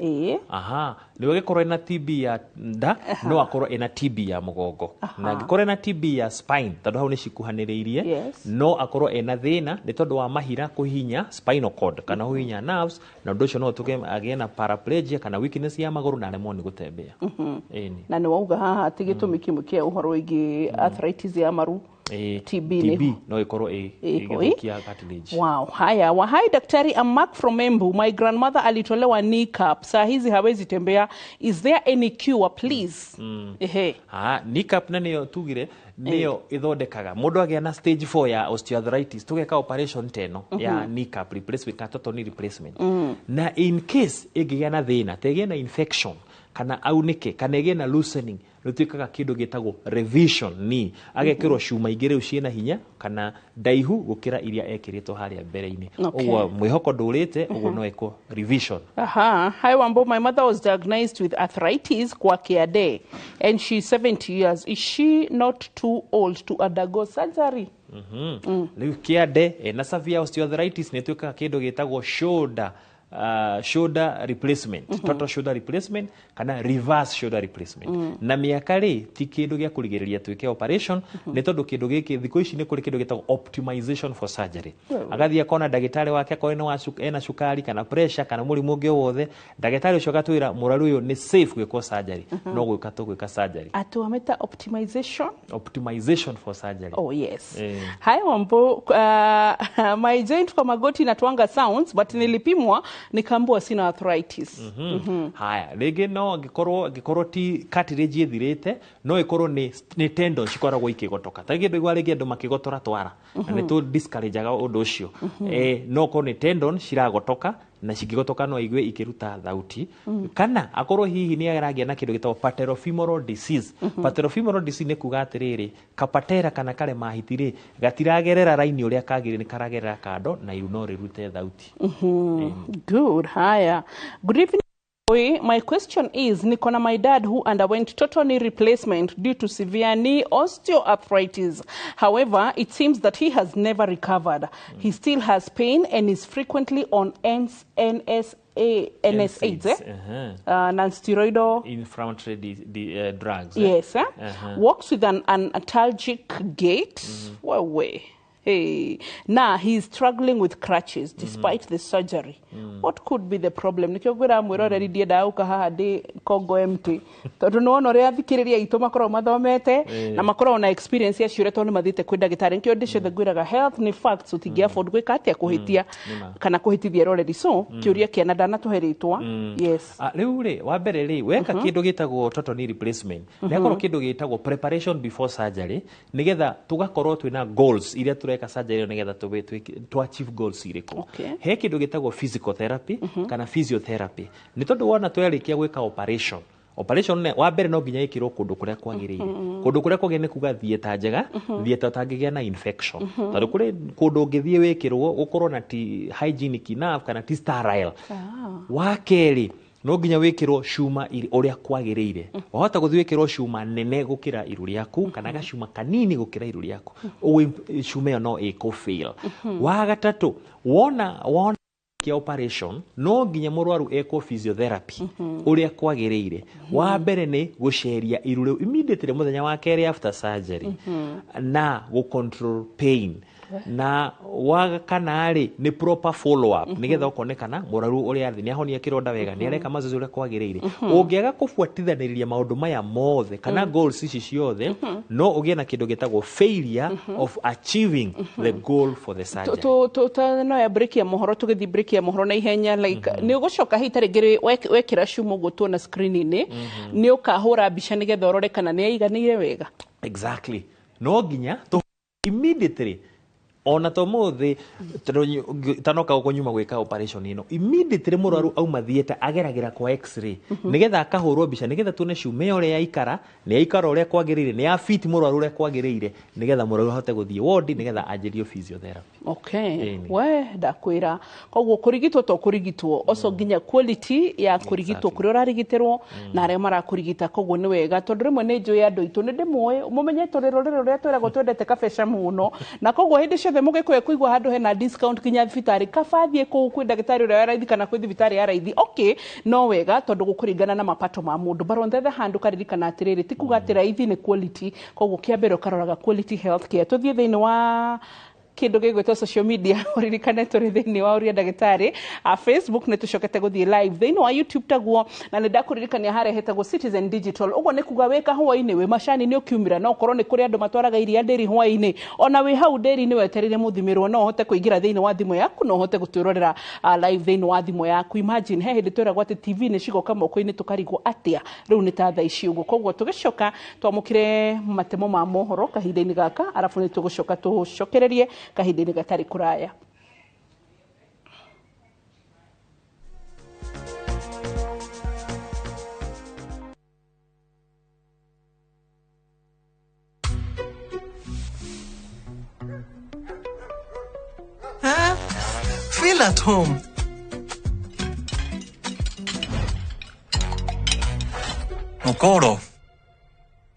Aha, nĩwe gĩkorwo ĩna TB ya nda, no akorwo ĩna TB ya mũgongo, na angĩkorwo ĩna TB ya spine, tondũ hau nĩ cikuhanĩrĩirie, no akorwo ĩna thĩna nĩ tondũ wa mahira kũhihinya spinal cord kana kũhihinya nerves, na ũndũ ũcio no ũtũke agĩe na paraplegia kana weakness ya magũrũ na aremwo nĩ gũtembea. Ĩni. Na nĩ wauga haha atĩ gĩtũmi kĩmwe kĩa ũhoro wĩgiĩ arthritis ya maru, TB nĩ TB no ĩkorwo Ĩko, ĩgĩthũkia cartilage. Wow. Haya, wahai daktari, I'm Mark from Embu. My grandmother alitolewa kneecap. Saa hizi hawezi tembea. Is there any cure, please? Ehe. Ah, kneecap na nĩyo tugire nĩyo ĩthondekaga mũndũ agĩa na stage 4 ya osteoarthritis, tũgeka operation teno ya kneecap replacement kana total knee replacement. Na in case ĩngĩgĩa na thĩna, ta ĩgĩe na infection kana aunĩke kana ĩgĩe na loosening, nĩ twĩkaga kĩndũ gĩtagwo revision knee, agekĩrwo cuma ingĩ rĩu ciĩna hinya kana ndaihu gũkĩra iria ekĩrĩtwo harĩa mbere-inĩ. Ũguo mwĩhoko ndũrĩte, ũguo no ĩkwo revision. Aha. Hi Wambo, my mother was diagnosed with arthritis kwa Kiade and she's 70 years. Is she not too old to undergo surgery? Rĩu kĩande ena severe osteoarthritis nĩ twĩkaga kĩndũ gĩtagwo shoulder shoulder replacement, total shoulder replacement kana reverse shoulder replacement. Na mĩaka rĩ ti kĩndũ gĩa kũrigĩrĩria twĩke operation, nĩ tondũ kĩndũ gĩkĩ thikũ ici nĩ kũrĩ kĩndũ gĩtagwo optimization for surgery. Agathiĩ akona ndagĩtarĩ wake akorwo ena cukari kana pressure kana mũrimũ ũngĩ o wothe, ndagĩtarĩ ũcio agatwĩra mũrwaru ũyũ nĩ safe gwĩkwo surgery, no gwĩka tũgwĩka surgery. Atĩ wamĩta optimization? Optimization for surgery. Oh yes. Hi Wambo, my joint kwa magoti inatoanga sounds but nilipimwa nikaambiwa sina arthritis. Haya, rĩngĩ no angĩkorwo ti cartilage ĩthirĩte, no ĩkorwo nĩ tendon cikoragwo ikĩgotoka. Ta rĩngĩ ndũigua rĩngĩ andũ makĩgotora twara, na nĩ tũ discourage-aga ũndũ ũcio. No ũkorwo nĩ tendon ciragotoka, na cingĩgotoka no aigue ikĩruta thauti. Kana akorwo hihi nĩ aragĩa na kĩndũ gĩtagwo patellofemoral disease. Patellofemoral disease nĩ kuga atĩrĩrĩ, kapatera kana karema hiti rĩ gatiragerera raini ũrĩa kagĩrĩire, nĩ karagerera kando na iru no rĩrute thauti. Good. Haya. Good evening. My question is, niko na my dad who underwent total knee replacement due to severe knee osteoarthritis. However, it seems that he has never recovered. He still has pain and is frequently on NSAIDs, non-steroidal inflammatory drugs. Yes. Works with an antalgic gait. Well, way. Hey. Now he's struggling with crutches despite the surgery. What could be the problem? Nikio gwira mwiroreri ndiendaga gũka haha ndĩ kongo empty, tondũ nĩ wona ũrĩa athikĩrĩria aitũ makoragwo mathomete na makoragwo na experience ya ciũria, tondũ nĩ mathiĩte kwĩ ndagĩtarĩ. Nĩkĩo ndĩ ciothe ngwĩraga health nĩ facts, ũtingĩ afford gwĩka atĩa kũhĩtia kana kũhĩtithia eroreri. So kĩũria kĩa na ndanatũhe rĩtwa. Yes. Rĩu rĩ, wa mbere rĩ, weka kĩndũ gĩtagwo total knee replacement, nĩ akorwo kĩndũ gĩtagwo preparation before surgery, nĩgetha tũgakorwo twĩna goals iria tũreka surgery ĩyo, nĩgetha tũ achieve goals irĩkũ. He kĩndũ gĩtagwo physical therapy kana physiotherapy, nĩ tondũ wona twarĩkia gwĩka operation wa mbere no nginya ĩkĩrwo kũndũ kũrĩa kwagĩrĩire. Kũndũ kũrĩa kwagĩrĩire nĩ kuga theatre njega, theatre ũtangĩgĩa na infection, tondũ kũrĩ kũndũ ũngĩthiĩ wĩkĩrwo gũkorwo na ti hygienic enough kana ti sterile. Wa kerĩ, no nginya wĩkĩrwo cuma ũrĩa kwagĩrĩire. Wahota gũthiĩ wĩkĩrwo cuma nene gũkĩra iru rĩaku kana gacuma kanini gũkĩra iru rĩaku, ũguo cuma ĩyo no ĩkũ fail. Wa gatatũ, wona kia operation no nginya mũrwaru ekwo physiotherapy ũrĩa kwagĩrĩire. Wa mbere nĩ gũceria iru rĩu immediately mũthenya wa kerĩ after surgery, na gũ control pain. Na wa kana rĩ nĩ proper follow up, nĩgetha ũkonekana mũrwaru ũrĩa athi nĩ ahonia kĩronda wega, nĩ areka mazoezi ũrĩa kwagĩrĩire. Ũngĩaga kũbuatithanĩrĩria maũndũ maya mothe kana goals ici ciothe, no ũgĩe na kĩndũ gĩtagwo failure of achieving the goal for the surgery. No ya break ya mohoro, tũgĩthiĩ break ya mohoro na ihenya, like nĩ ũgũcoka hihi ta rĩngĩ wekĩra cuma ũguo tuona screen-inĩ, nĩ ũkahũra mbica nĩgetha ũrore kana nĩ aiganĩire wega. Exactly. No nginya immediately ona to mũthĩ tanoka gũkũ nyuma gwĩka operation ĩno, immediately mũrwaru auma theatre ageragĩra kwa x-ray, nĩgetha akahũrwo mbica, nĩgetha tuone cuma ĩyo ũrĩa yaikara, nĩ yaikara ũrĩa kwagĩrĩire, nĩ ya fit mũrwaru ũrĩa kwagĩrĩire, nĩgetha mũrwaru ahote gũthiĩ ward, nĩgetha anjĩrio physiotherapy. Okay. We ndakwĩra koguo kũrigitwo to kũrigitwo oco nginya quality ya kũrigitwo kũrĩa ũrarigitĩrwo na arĩa marakũrigita, koguo nĩ wega tondũ rĩmwe nĩ njũĩ andũ aitũ nĩ ndĩmũĩ mũmenye tũrĩ rũrĩrĩ rũrĩa twĩragwo twendete kabeca mũno, na koguo hĩndĩ ciothe mũgĩkũyũ kũigua handũ hena discount nginya thibitarĩ, kaba thiĩ kũu kwĩ ndagĩtarĩ ũrĩa wa raithi kana kwĩ thibitarĩ ya raithi. Okay, no wega tondũ gũkũringana na mapato ma mũndũ, but on the other hand ũkaririkana atĩrĩrĩ, ti kuga atĩ raithi nĩ quality, koguo kĩa mbere ũkaroraga quality health care. Tũthiĩ thĩinĩ wa kĩndũ gĩgwĩtwo social media, ũririkane tũrĩ thĩinĩ wa ũria ndagĩtarĩ Facebook, nĩ tũcokete gũthiĩ live thĩinĩ wa YouTube taguo, na nĩ ndakũririkania harĩa hetagwo Citizen Digital. Ũguo nĩ kuga wĩ kahũa-inĩ, wĩ macani-inĩ ũkiumĩra, no ũkorwo nĩ kũrĩ andũ matwaraga iria ndĩri hwaĩ-inĩ, ona wĩ hau ndĩri-inĩ wetereire mũthimĩrwo, no ũhote kũingĩra thĩinĩ wa thimũ yaku, no ũhote gũtwĩrorera live thĩinĩ wa thimũ yaku. Imagine he hĩndĩ twĩragwo atĩ TV nĩ cigoka moko-inĩ tũkarigwo atĩa, rĩu nĩ ta thaa ici ũguo. Koguo tũgĩcoka twamũkĩre matemo ma mohoro kahinda-inĩ gaka, arabu nĩ tũgũcoka tũcokererie kahinda-inĩ gatarĩ kũraya. Feel at home. Mokoro,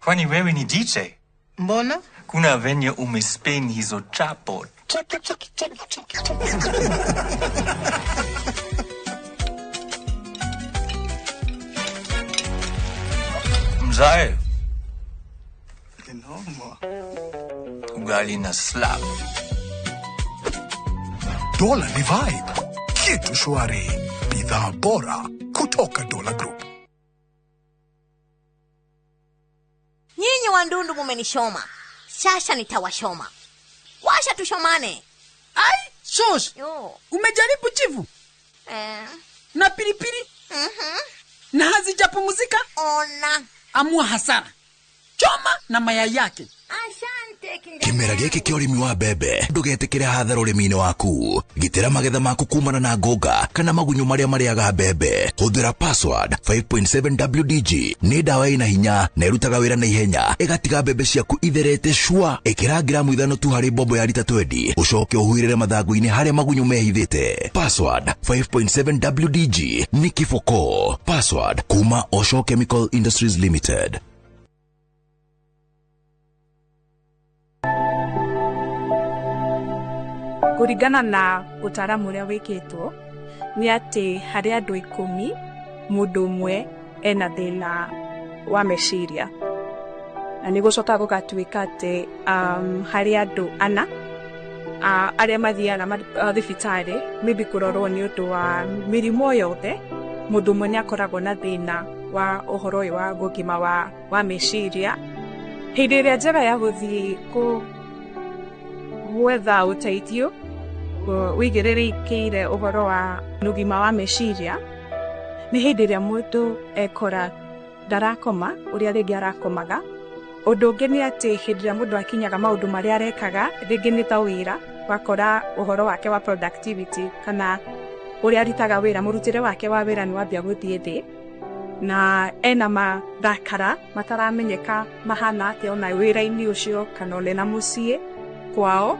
kwani wewe ni DJ? Mbona? Kuna venye umespin hizo chapo. Mzae. Ugali na slap. Dola ni vibe, kitu shwari, bidhaa bora kutoka Dola Group. Nyinyi wandundu mumenishoma, sasa nitawashoma. Washa tushomane. Ai, shosh. Umejaribu chivu? Na pilipili? Na hazijapumzika? Ona. Amua hasara. Choma na mayai yake. Kĩmera gĩkĩ kĩa ũrĩmi wa mbembe ndũgetĩkĩre hathara ũrĩmi-inĩ waku. Gitĩra magetha maku kumana na ngũnga kana magunyũ marĩa marĩaga mbembe. Hũthĩra Password 5.7 WDG nĩ ndawa ĩna hinya na ĩrutaga wĩra na ihenya, ĩgatiga mbembe ciaku itherete cua. Ĩkĩra gramu 5 tu harĩ mbombo ya rita 20, ũcoke ũhuhĩrĩre mathangũ-inĩ harĩa magunyũ mehithĩte. Password 5.7 WDG nĩ kiboko. Password kuma Osho Chemical Industries Limited. Kũringana na ũtaaramu ũrĩa wĩkĩtwo nĩ atĩ harĩ andũ 10 mũndũ ũmwe ena thĩna wa meciria, na nĩ gũcoka gũgatuĩka atĩ harĩ andũ 4 arĩa mathiaga thibitarĩ maybe kũrorwo nĩ ũndũ wa mĩrimũ yothe, mũndũ ũmwe nĩ akoragwo na thĩna wa ũhoro ũyũ wa ũgima wa meciria. Hĩndĩ ĩrĩa njega ya gũthiĩ gwetha ũteithio wĩigĩrĩrĩkĩire ũhoro wa ũgima wa meciria nĩ hĩndĩ ĩrĩa mũndũ ekora ndarakoma ũrĩa rĩngĩ arakomaga. Ũndũ ũngĩ nĩ atĩ hĩndĩ ĩrĩa mũndũ akinyaga maũndũ marĩa arekaga, rĩngĩ nĩ ta wĩra, wakora ũhoro wake wa productivity kana ũrĩa arutaga wĩra, mũrutĩre wake wa wĩra nĩ wambia gũthiĩ thĩ, na ena marakara mataramenyeka mahana atĩa ona wĩra-inĩ ũcio kana ona mũciĩ kwao,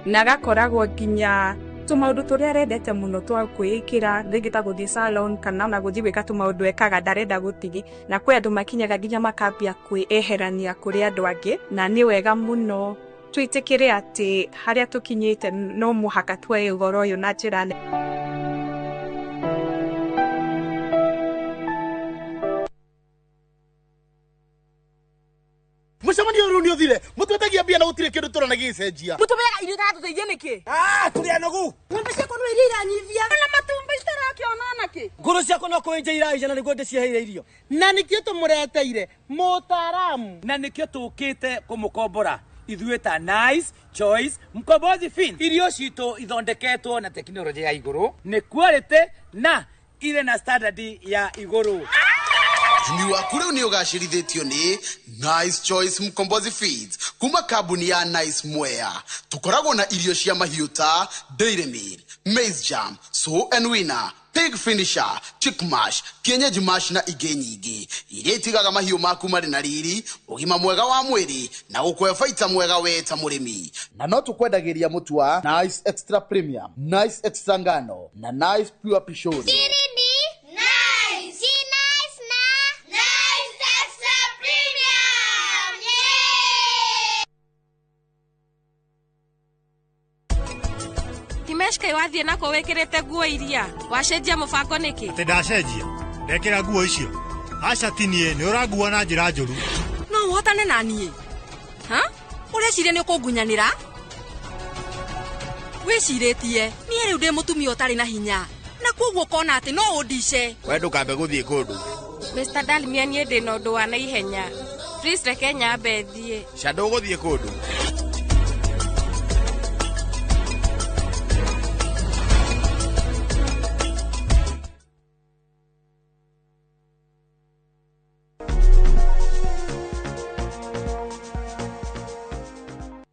na agakoragwo nginya tũmaũndũ tũrĩa arendete mũno twa kwĩĩkĩra, rĩngĩ ta gũthiĩ salon kana ona gũthiĩ gwĩka tũmaũndũ ekaga ndarenda gũthiĩ, na kwĩ andũ makinyaga nginya makambia kwĩeherania kũrĩ andũ angĩ. Na nĩ wega mũno twĩtĩkĩre atĩ harĩa tũkinyĩte no mũhaka tuoe ũhoro ũyũ na njĩra nene. Mũcemanio ũyũ nĩ ũthire, mũtwetagia mbia na gũtirĩ kĩndũ tũrona gĩgĩcenjia. Mũtũmĩaga irio itaratũteithia nĩkĩ? Tũrĩ anogu. Ng'ombe ciakwa no iria iranyivia. Na matumbĩ citarakĩona nakĩ? Ngũrũ ciakwa no kũenja iraenja na nĩguo ndĩciheire irio. Na nĩkĩo tũmũreteire mũtaaramu. Na nĩkĩo tũkĩte kũmũkombora ithuĩ ta Nice Choice Mkombozi Fin. Irio citũ ithondeketwo na tekinoronjĩ ya igũrũ, nĩ quality na irĩ na standard ya igũrũ. Uchumi waku rĩu nĩ ũgacĩrithĩtio nĩ Nice Choice Mkombozi Feeds kuma kambuni ya Nice Mwea. Tũkoragwo na irio cia mahiũ ta Dairy Meal, Maize Jam, Sow and Winner, Pig Finisher, Chick Mash, Kienyeji Mash na ingĩ nyingĩ iria itigaga mahiũ maku marĩ na riri, ũgima mwega wa mwĩrĩ na gũkũhe baita mwega we ta mũrĩmi. Na no tũkwendagĩria mũtu wa Nice Extra Premium, Nice Extra Ngano na Nice Pure Pishori. Timeshka wathiĩ nako wĩkĩrĩte nguo iria wacenjia mũbango nĩkĩ? Atĩ ndacenjia ndekĩra nguo icio? Aca ti niĩ, nĩ ũrangua na njĩra njũru. No ũhotane na niĩ? Ha? Ũreciria nĩ ũkũngunyanĩra? Wĩcirĩtie niĩ rĩu ndĩ mũtumia ũtarĩ na hinya na kwoguo ũkona atĩ no ũndice. We ndũkambe gũthiĩ kũndũ. Mr. Dalmia niĩ ndĩ na ũndũ wa naihenya. Please reke nyambe thiĩ. Ca ndũgũthiĩ kũndũ.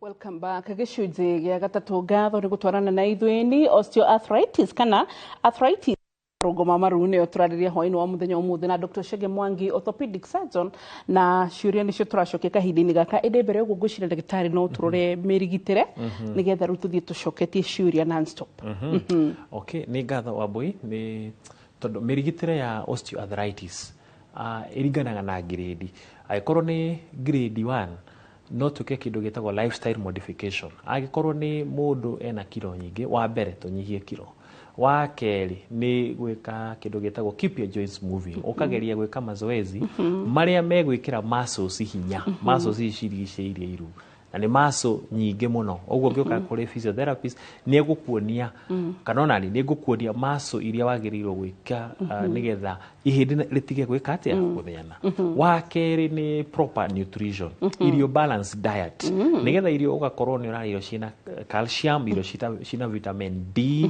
Welcome back. Gĩcunjĩ gĩa gatatũ ngatho nĩ gũtwarana na ithuĩ nĩ osteoarthritis kana arthritis rũngo ma maru nĩyo tũrarĩria hwaĩ-inĩ wa mũthenya ũmũthĩ na Dr. Chege Mwangi, orthopedic surgeon, na ciũria nĩcio tũracokia kahinda-inĩ gaka. Ĩndĩ mbere ũguo ngwĩciria ndagĩtarĩ no tũrore mĩrigitĩre nĩgetha rĩu tũthiĩ tũcoketie ciũria non-stop. Okay, nĩ ngatho Wambui nĩ tondũ mĩrigitĩre ya osteoarthritis ĩringanaga na grade. Angĩkorwo nĩ grade 1 no tuke kĩndũ gĩtagwo lifestyle modification. Angĩkorwo nĩ mũndũ ena kiro nyingĩ, wa mbere tũnyihie kiro, Wa kerĩ nĩ gwĩka kĩndũ gĩtagwo keep your joints moving, ũkageria gwĩka mazoezi marĩa megwĩkĩra muscles hinya, muscles ici cirigicĩirie iru, na nĩ muscle nyingĩ mũno. Ũguo ũngĩũka kũrĩ physiotherapist nĩ egũkuonia, kana ona niĩ nĩ ngũkuonia muscle iria wagĩrĩirwo gwĩka nĩgetha ihĩndĩ rĩtige gwĩka atĩa, gũthĩana. Wa kerĩ nĩ proper nutrition, irio, balanced diet, nĩgetha irio ũgakorwo nĩ ũrarĩa irio ciĩna calcium, irio ciĩna vitamin D,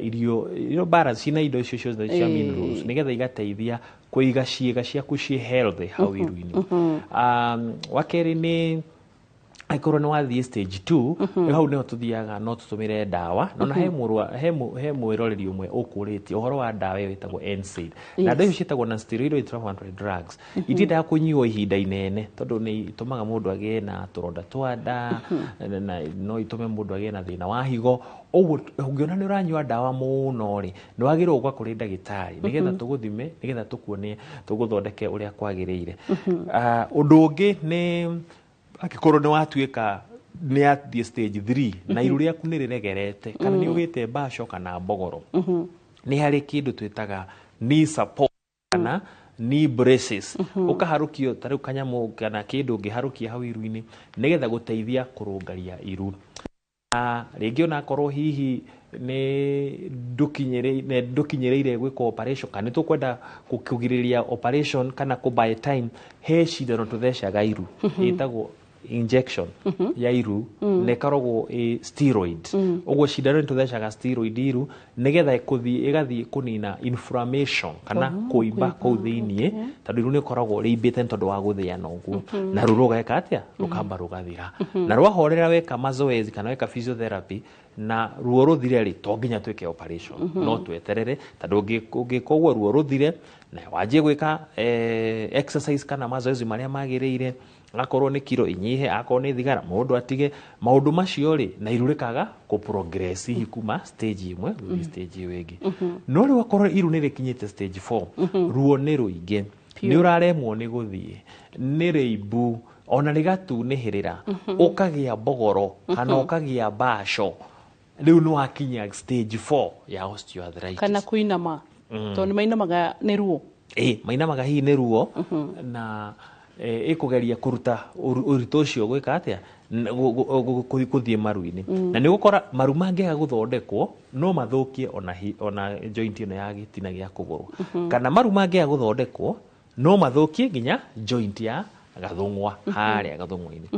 irio balance, ciĩna indo icio ciothe cia minerals, nĩgetha igateithia kũiga ciĩga ciaku ciĩ healthy hau iru-inĩ. Wa kerĩ nĩ angĩkorwo nĩ wathiĩ stage 2, hau nĩho tũthiaga no tũtũmĩre ndawa. No na he mũrwa he he mwĩroreri ũmwe ũkũrĩtie ũhoro wa ndawa ĩyo ĩtagwo NSAID, na ndawa icio ciĩtagwo non-steroidal anti-inflammatory drugs. Itiendaga kũnyuo ihinda inene tondũ nĩ itũmaga mũndũ agĩe na tũronda twa nda, na no itũme mũndũ agĩe na thĩna wa higo. Ũguo ũngĩona nĩ ũranyua ndawa mũno rĩ, nĩ wagĩrĩirwo gũka kũrĩ ndagĩtarĩ nĩgetha tũgũthime, nĩgetha tũkuonie tũgũthondeke ũrĩa kwagĩrĩire. Ũndũ ũngĩ nĩ angĩkorwo nĩ watuĩka nĩ athiĩ stage 3 na iru rĩaku nĩ rĩregerete kana nĩ ũgĩte mbaco kana mbogoro, nĩ harĩ kĩndũ twĩtaga knee support kana knee braces, ũkaharũkio ta rĩu kanyamũ kana kĩndũ ũngĩharũkia hau iru-inĩ nĩgetha gũteithia kũrũngaria iru. Na rĩngĩ onakorwo hihi nĩ ndũkinyĩrĩire gwĩka operation kana nĩ tũkwenda kũgirĩrĩria operation kana kũ buy time, he cindano tũthecaga iru ĩtagwo injection ya iru, na ĩkoragwo ĩ steroid. Ũguo cindano nĩ tũthecaga steroid iru nĩgetha ĩkũthiĩ ĩgathiĩ kũnina inflammation kana kũimba kũu thĩiniĩ, tondũ iru nĩ ĩkoragwo rĩimbĩte nĩ tondũ wa gũthĩana ũguo, na ruo rũgeka atĩa, rũkamba rũgathira. Na rwahorera, weka mazoezi kana weka physiotherapy na ruo rũthire rĩ, to nginya twĩke operation. No tweterere, tondũ ũngĩka ũguo ruo rũthire na wanjie gwĩka exercise kana mazoezi marĩa magĩrĩire, akorwo nĩ kiro inyihe, akorwo nĩ thigara mũndũ atige, maũndũ macio rĩ, na iru rĩkaga kũ progress hihi kuma stage ĩmwe gũthiĩ stage ĩyo ĩngĩ. No rĩu akorwo iru nĩ rĩkinyĩte stage 4, ruo nĩ rũingĩ, nĩ ũraremwo nĩ gũthiĩ, nĩ rĩimbu ona rĩgatunĩhĩrĩra, ũkagĩa mbogoro kana ũkagĩa mbaco, rĩu nĩ wakinya stage 4 ya osteoarthritis. Kana kuinama, tondũ nĩ mainamaga nĩ ruo. Ĩ, mainamaga hihi nĩ ruo, na ĩkũgeria kũruta ũritũ ũcio gwĩka atĩa, kũthiĩ maru-inĩ. Na nĩ ũgũkora maru mangĩaga gũthondekwo no mathũkie ona joint ĩno ya gĩtina gĩa kũgũrũ, kana maru mangĩaga gũthondekwo no mathũkie nginya joint ya gathũng'wa harĩa gathũng'wa-inĩ.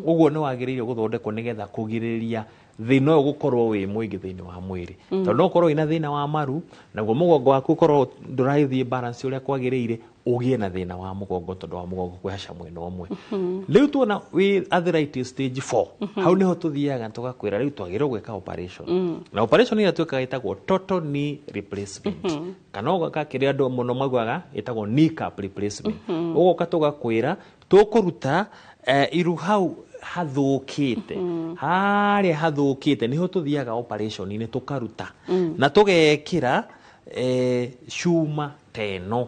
Ũguo nĩ wagĩrĩire gũthondekwo nĩgetha kũgirĩrĩria thĩna ũyũ gũkorwo wĩ mũingĩ thĩinĩ wa mwĩrĩ, tondũ no ũkorwo wĩna thĩna wa maru naguo mũgongo waku ũkorwo ndũrathiĩ balance ũrĩa kwagĩrĩire, ũgĩe na thĩna wa mũgongo tondũ wa mũgongo kwĩhaca mwena ũmwe. Rĩu tuona wĩ arthritis stage 4, hau nĩho tũthiaga tũgakwĩra rĩu twagĩrĩirwo gwĩka operation. Na operation ĩrĩa twĩkaga ĩtagwo total knee replacement, kana ũgoka kĩrĩa andũ mũno maugaga ĩtagwo knee cap replacement. Ũgoka tũgakwĩra tũkũruta iru hau hathũkĩte, harĩa hathũkĩte nĩho tũthiaga operation-inĩ tũkaruta na tũgekĩra cuma ta ĩno,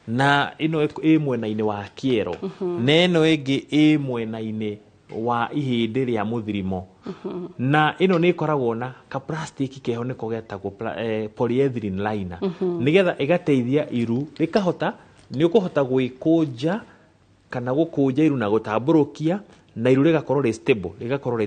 na ĩno ĩ mwena-inĩ wa kĩero, na ĩno ĩngĩ ĩ mwena-inĩ wa ihĩndĩ rĩa mũthirimo, na ĩno nĩ ĩkoragwo na ka plastic keho nĩko getagwo polyethylene liner, nĩgetha ĩgateithia iru rĩkahota, nĩ ũkũhota gwĩkũnja kana gũkũnja iru na gũtambũrũkia, na iru rĩgakorwo rĩ stable, rĩgakorwo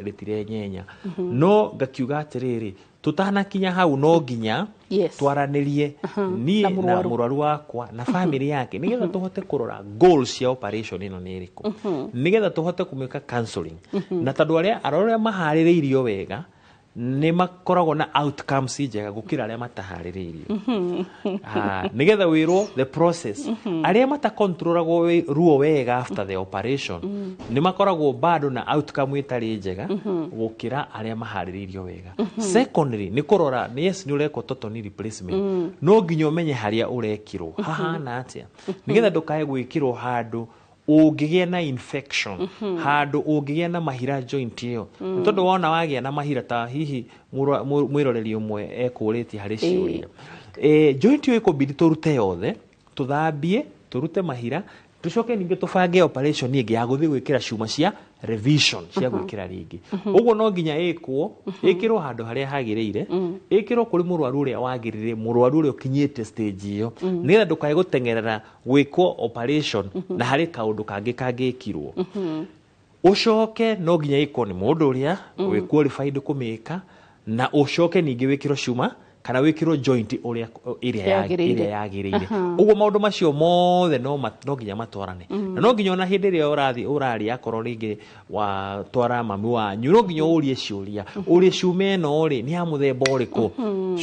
rĩtirenyenya. No ngakiuga atĩrĩrĩ, tũtanakinya hau no nginya twaranĩrie niĩ Na na mũrwaru. Mũrwaru wakwa na family yake, nĩgetha tũhote kũrora goals cia operation ĩno nĩ ĩrĩkũ, nĩgetha tũhote kũmĩka counseling. Na tondũ arĩa arĩa maharĩrĩirio wega nĩ makoragwo na outcomes njega gũkĩra arĩa mataharĩrĩirio. Nĩgetha wĩrwo the process, arĩa matakontrolagwo ruo wega after the operation nĩ makoragwo bado na outcome ĩtarĩ njega gũkĩra arĩa maharĩrĩirio wega. Secondly, nĩ kũrora nĩ yes, nĩ ũrekwo total knee replacement, no nginya ũmenye harĩa ũrekirwo hahana atĩa, nĩgetha ndũkae gwĩkĩrwo handũ ũngĩgĩa na infection, handũ ũngĩgĩa na mahira joint ĩyo. Nĩ tondũ wona wagĩa na mahira, ta hihi mwĩroreri ũmwe ekũrĩtie harĩ ciũria, joint ĩyo ĩkũbidi tũrute yothe, tũthambie, tũrute mahira. Tucoke ningĩ tũbange operation ĩngĩ ya gũthiĩ gwĩkĩra cuma cia revision cia gwĩkĩra rĩngĩ. Ũguo no nginya ĩkwo, ĩkĩrwo handũ harĩa hagĩrĩire, ĩkĩrwo kũrĩ mũrwaru ũrĩa wagĩrĩire, mũrwaru ũrĩa ũkinyĩte stage ĩyo, nĩgetha ndũkae gũteng'erera gwĩkwo operation na harĩ kaũndũ kangĩ kangĩkirwo. Ũcoke no nginya ĩkwo nĩ mũndũ ũrĩa wĩ qualified kũmĩka, na ũcoke ningĩ wĩkĩrwo cuma kana wĩkĩrwo joint ũrĩa ĩrĩa Yagĩrĩire. ĩrĩa yagĩrĩire. Ũguo maũndũ macio mothe no nginya matwarane, na no nginya ona hĩndĩ ĩrĩa ũrathiĩ ũraria, akorwo rĩngĩ watwara mami wanyu, no nginya ũrie ciũria, ũrie cuma ĩno rĩ nĩ ya mũthemba ũrĩkũ,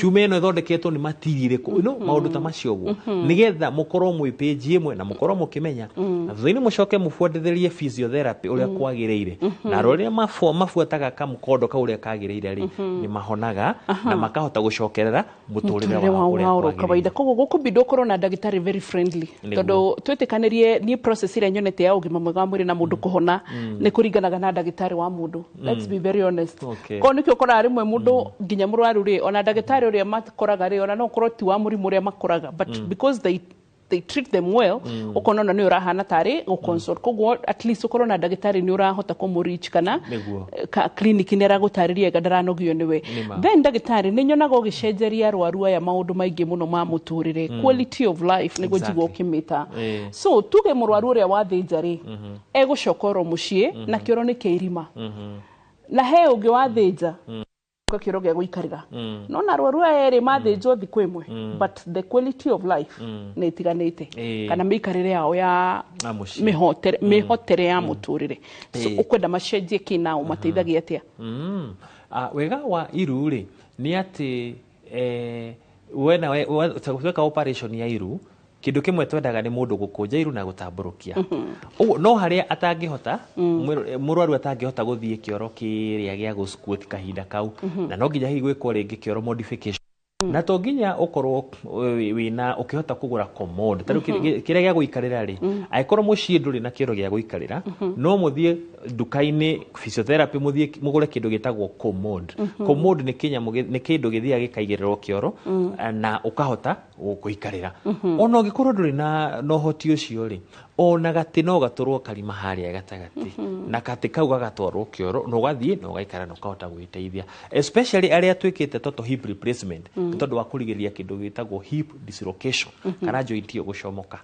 cuma ĩno ĩthondeketwo nĩ matiri ĩrĩkũ, no maũndũ ta macio ũguo, nĩgetha mũkorwo mwĩ page ĩmwe na mũkorwo mũkĩmenya, na thutha-inĩ mũcoke mũbuatĩrĩrie physiotherapy ũrĩa kwagĩrĩire, na arĩa mabuataga kamũkondo kau ũrĩa kagĩrĩire rĩ, nĩ mahonaga na makahota gũcokerera mũtũrĩre mũtũrĩre wao wao ũrĩa wa oro kwagĩrĩire. Kawaida. Koguo gũkũbinda ũkorwo na ndagĩtarĩ very friendly, tondũ twĩtĩkanĩrie niĩ process ĩrĩa nyonete ya ũgima mwega wa mwĩrĩ na mũndũ kũhona nĩ kũringanaga na ndagĩtarĩ wa mũndũ. Let's be very honest. Koguo nĩkĩo ũkoraga rĩmwe mũndũ nginya mũrwaru rĩ, ona ndagĩtarĩ ũrĩa makoraga rĩ, ona no ũkorwo ti wa mũrimũ ũrĩa makoraga, but because they treat them well, ũkona ona nĩ ũrahana tarĩ gũconsult. Koguo at least ũkorwo na ndagĩtarĩ nĩ ũrahota kũmũreach kana Nĩguo. ka clinic nĩ aragũtarĩria wega, ndaranogio nĩwe. Nĩma. Then ndagĩtarĩ, nĩ nyonaga ũgĩcenjeria arwaru aya maũndũ maingĩ mũno ma mũtũrĩre, quality of life nĩguo njigua ũkĩmĩta. So tuge mũrwaru ũrĩa wathĩnja rĩ, egũcoka oro mũciĩ na kĩoro nĩ kĩa irima, na he ũngĩ wathĩnja kĩoro gĩa gũikarĩra. No na arwaru aya erĩ mathĩnjwo thikũ ĩmwe, but the quality of life nĩ ĩtiganĩte, kana mĩikarĩre yao ya Na mũciĩ. mĩhotere ya mũtũrĩre. So ũkwenda macenjie kĩ nao mateithagia atĩa? Wega wa iru rĩ nĩ atĩ wena tweka operation ya iru, kĩndũ kĩmwe twendaga nĩ mũndũ gũkũnja iru na gũtambũrũkia. Ũguo no harĩa atangĩhota, mũrwaru atangĩhota gũthiĩ kĩoro kĩrĩa gĩa gũ-squat kahinda kau, na no nginya hihi gwĩkwo rĩngĩ kĩoro modification, na to nginya ũkorwo wĩna ũkĩhota kũgũra commode ta rĩu kĩrĩa gĩa gũikarĩra rĩ, angĩkorwo mũciĩ ndũrĩ na kĩoro gĩa gũikarĩra, no mũthiĩ nduka-inĩ physiotherapy, mũthiĩ mũgũre kĩndũ gĩtagwo commode. Commode nĩ kĩnyamũ nĩ kĩndũ gĩthiaga gĩkaigĩrĩrwo kĩoro na ũkahota gũikarĩra. Ona ũngĩkorwo ndũrĩ na ũhoti ũcio rĩ, ona gatĩ no gatũrwo karima harĩa gatagatĩ, na gatĩ kau gagatwarwo kĩoro na ũgathiĩ na ũgaikara na ũkahota gwĩteithia, especially arĩa twĩkĩte total hip replacement, nĩ tondũ wa kũrigĩrĩria kĩndũ gĩtagwo hip dislocation kana joint ĩyo gũcomoka.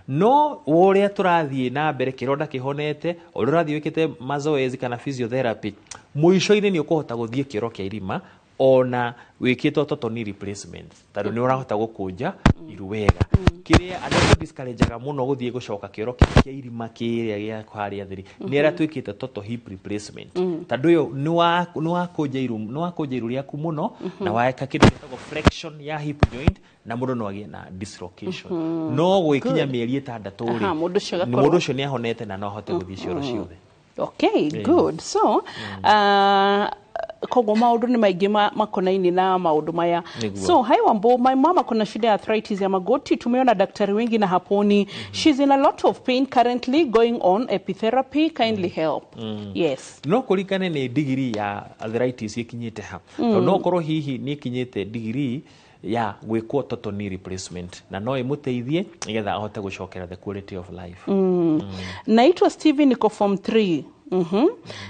No ũrĩa tũrathiĩ na mbere kĩronda kĩhonete, ũrĩa ũrathiĩ wĩkĩte mazoezi kana physiotherapy, mũico-inĩ nĩ ũkũhota gũthiĩ kĩoro kĩa irima ona wĩkĩtwo total knee replacement, tondũ nĩ ũrahota gũkũnja iru wega. Kĩrĩa andũ arĩa discourageaga mũno gũthiĩ gũcoka kĩoro kĩa irima kĩrĩa gĩa harĩa thĩ nĩ arĩa twĩkĩte total hip replacement, tondũ ũyũ nĩ wakũnja iru rĩaku mũno na weka kĩndũ gĩtagwo flexion ya hip joint, na mũndũ no agĩe na dislocation. No gwĩkinya Good. mĩeri 6 rĩ, Aha, mũndũ ũcio agakorwo- mũndũ ũcio nĩ ahonete na no ahote gũthiĩ cioro ciothe. Okay, good. So koguo maũndũ nĩ maingĩ makonainie na maũndũ maya. Nĩguo. So hi Wambo, my mama kuna shida ya arthritis ya magoti, tumeona daktari wengi na haponi. She's in a lot of pain, currently going on epitherapy, kindly help. Yes. No kũringane nĩ digiri ya arthritis ĩkinyĩte ha, tondũ no ũkorwo hihi nĩ ĩkinyĩte digiri ya gwĩkwo total knee replacement, na no ĩmũteithie nĩgetha ahote gũcokera the quality of life. Naitwa Steven, niko form 3.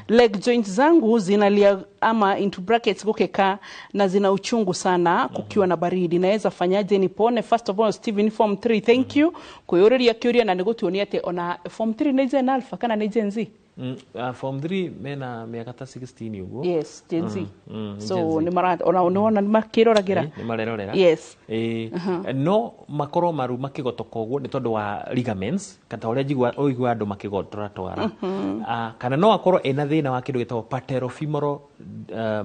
Leg joints zangu zinalia ama into brackets gukeka na zina uchungu sana kukiwa na baridi. Naweza fanyaje nipone? First of all, Steven form 3, thank you kwiyũrĩria kĩũria na nĩgũtuonia atĩ ona form 3 nĩ Gen Alpha kana nĩ Gen Z. Form 3 mena mĩaka ta 16 ũguo. Yes, Gen Z. So Gen Z. nĩ mara ona nĩwona nĩ makĩroragĩra. Nĩ marerorera. No makorwo maru makĩgotoka ũguo nĩ tondũ wa ligaments, kata ũrĩa njigua ũigua andũ makĩgotora twara. Kana no akorwo ena thĩna wa kĩndũ gĩtagwo patellofemoral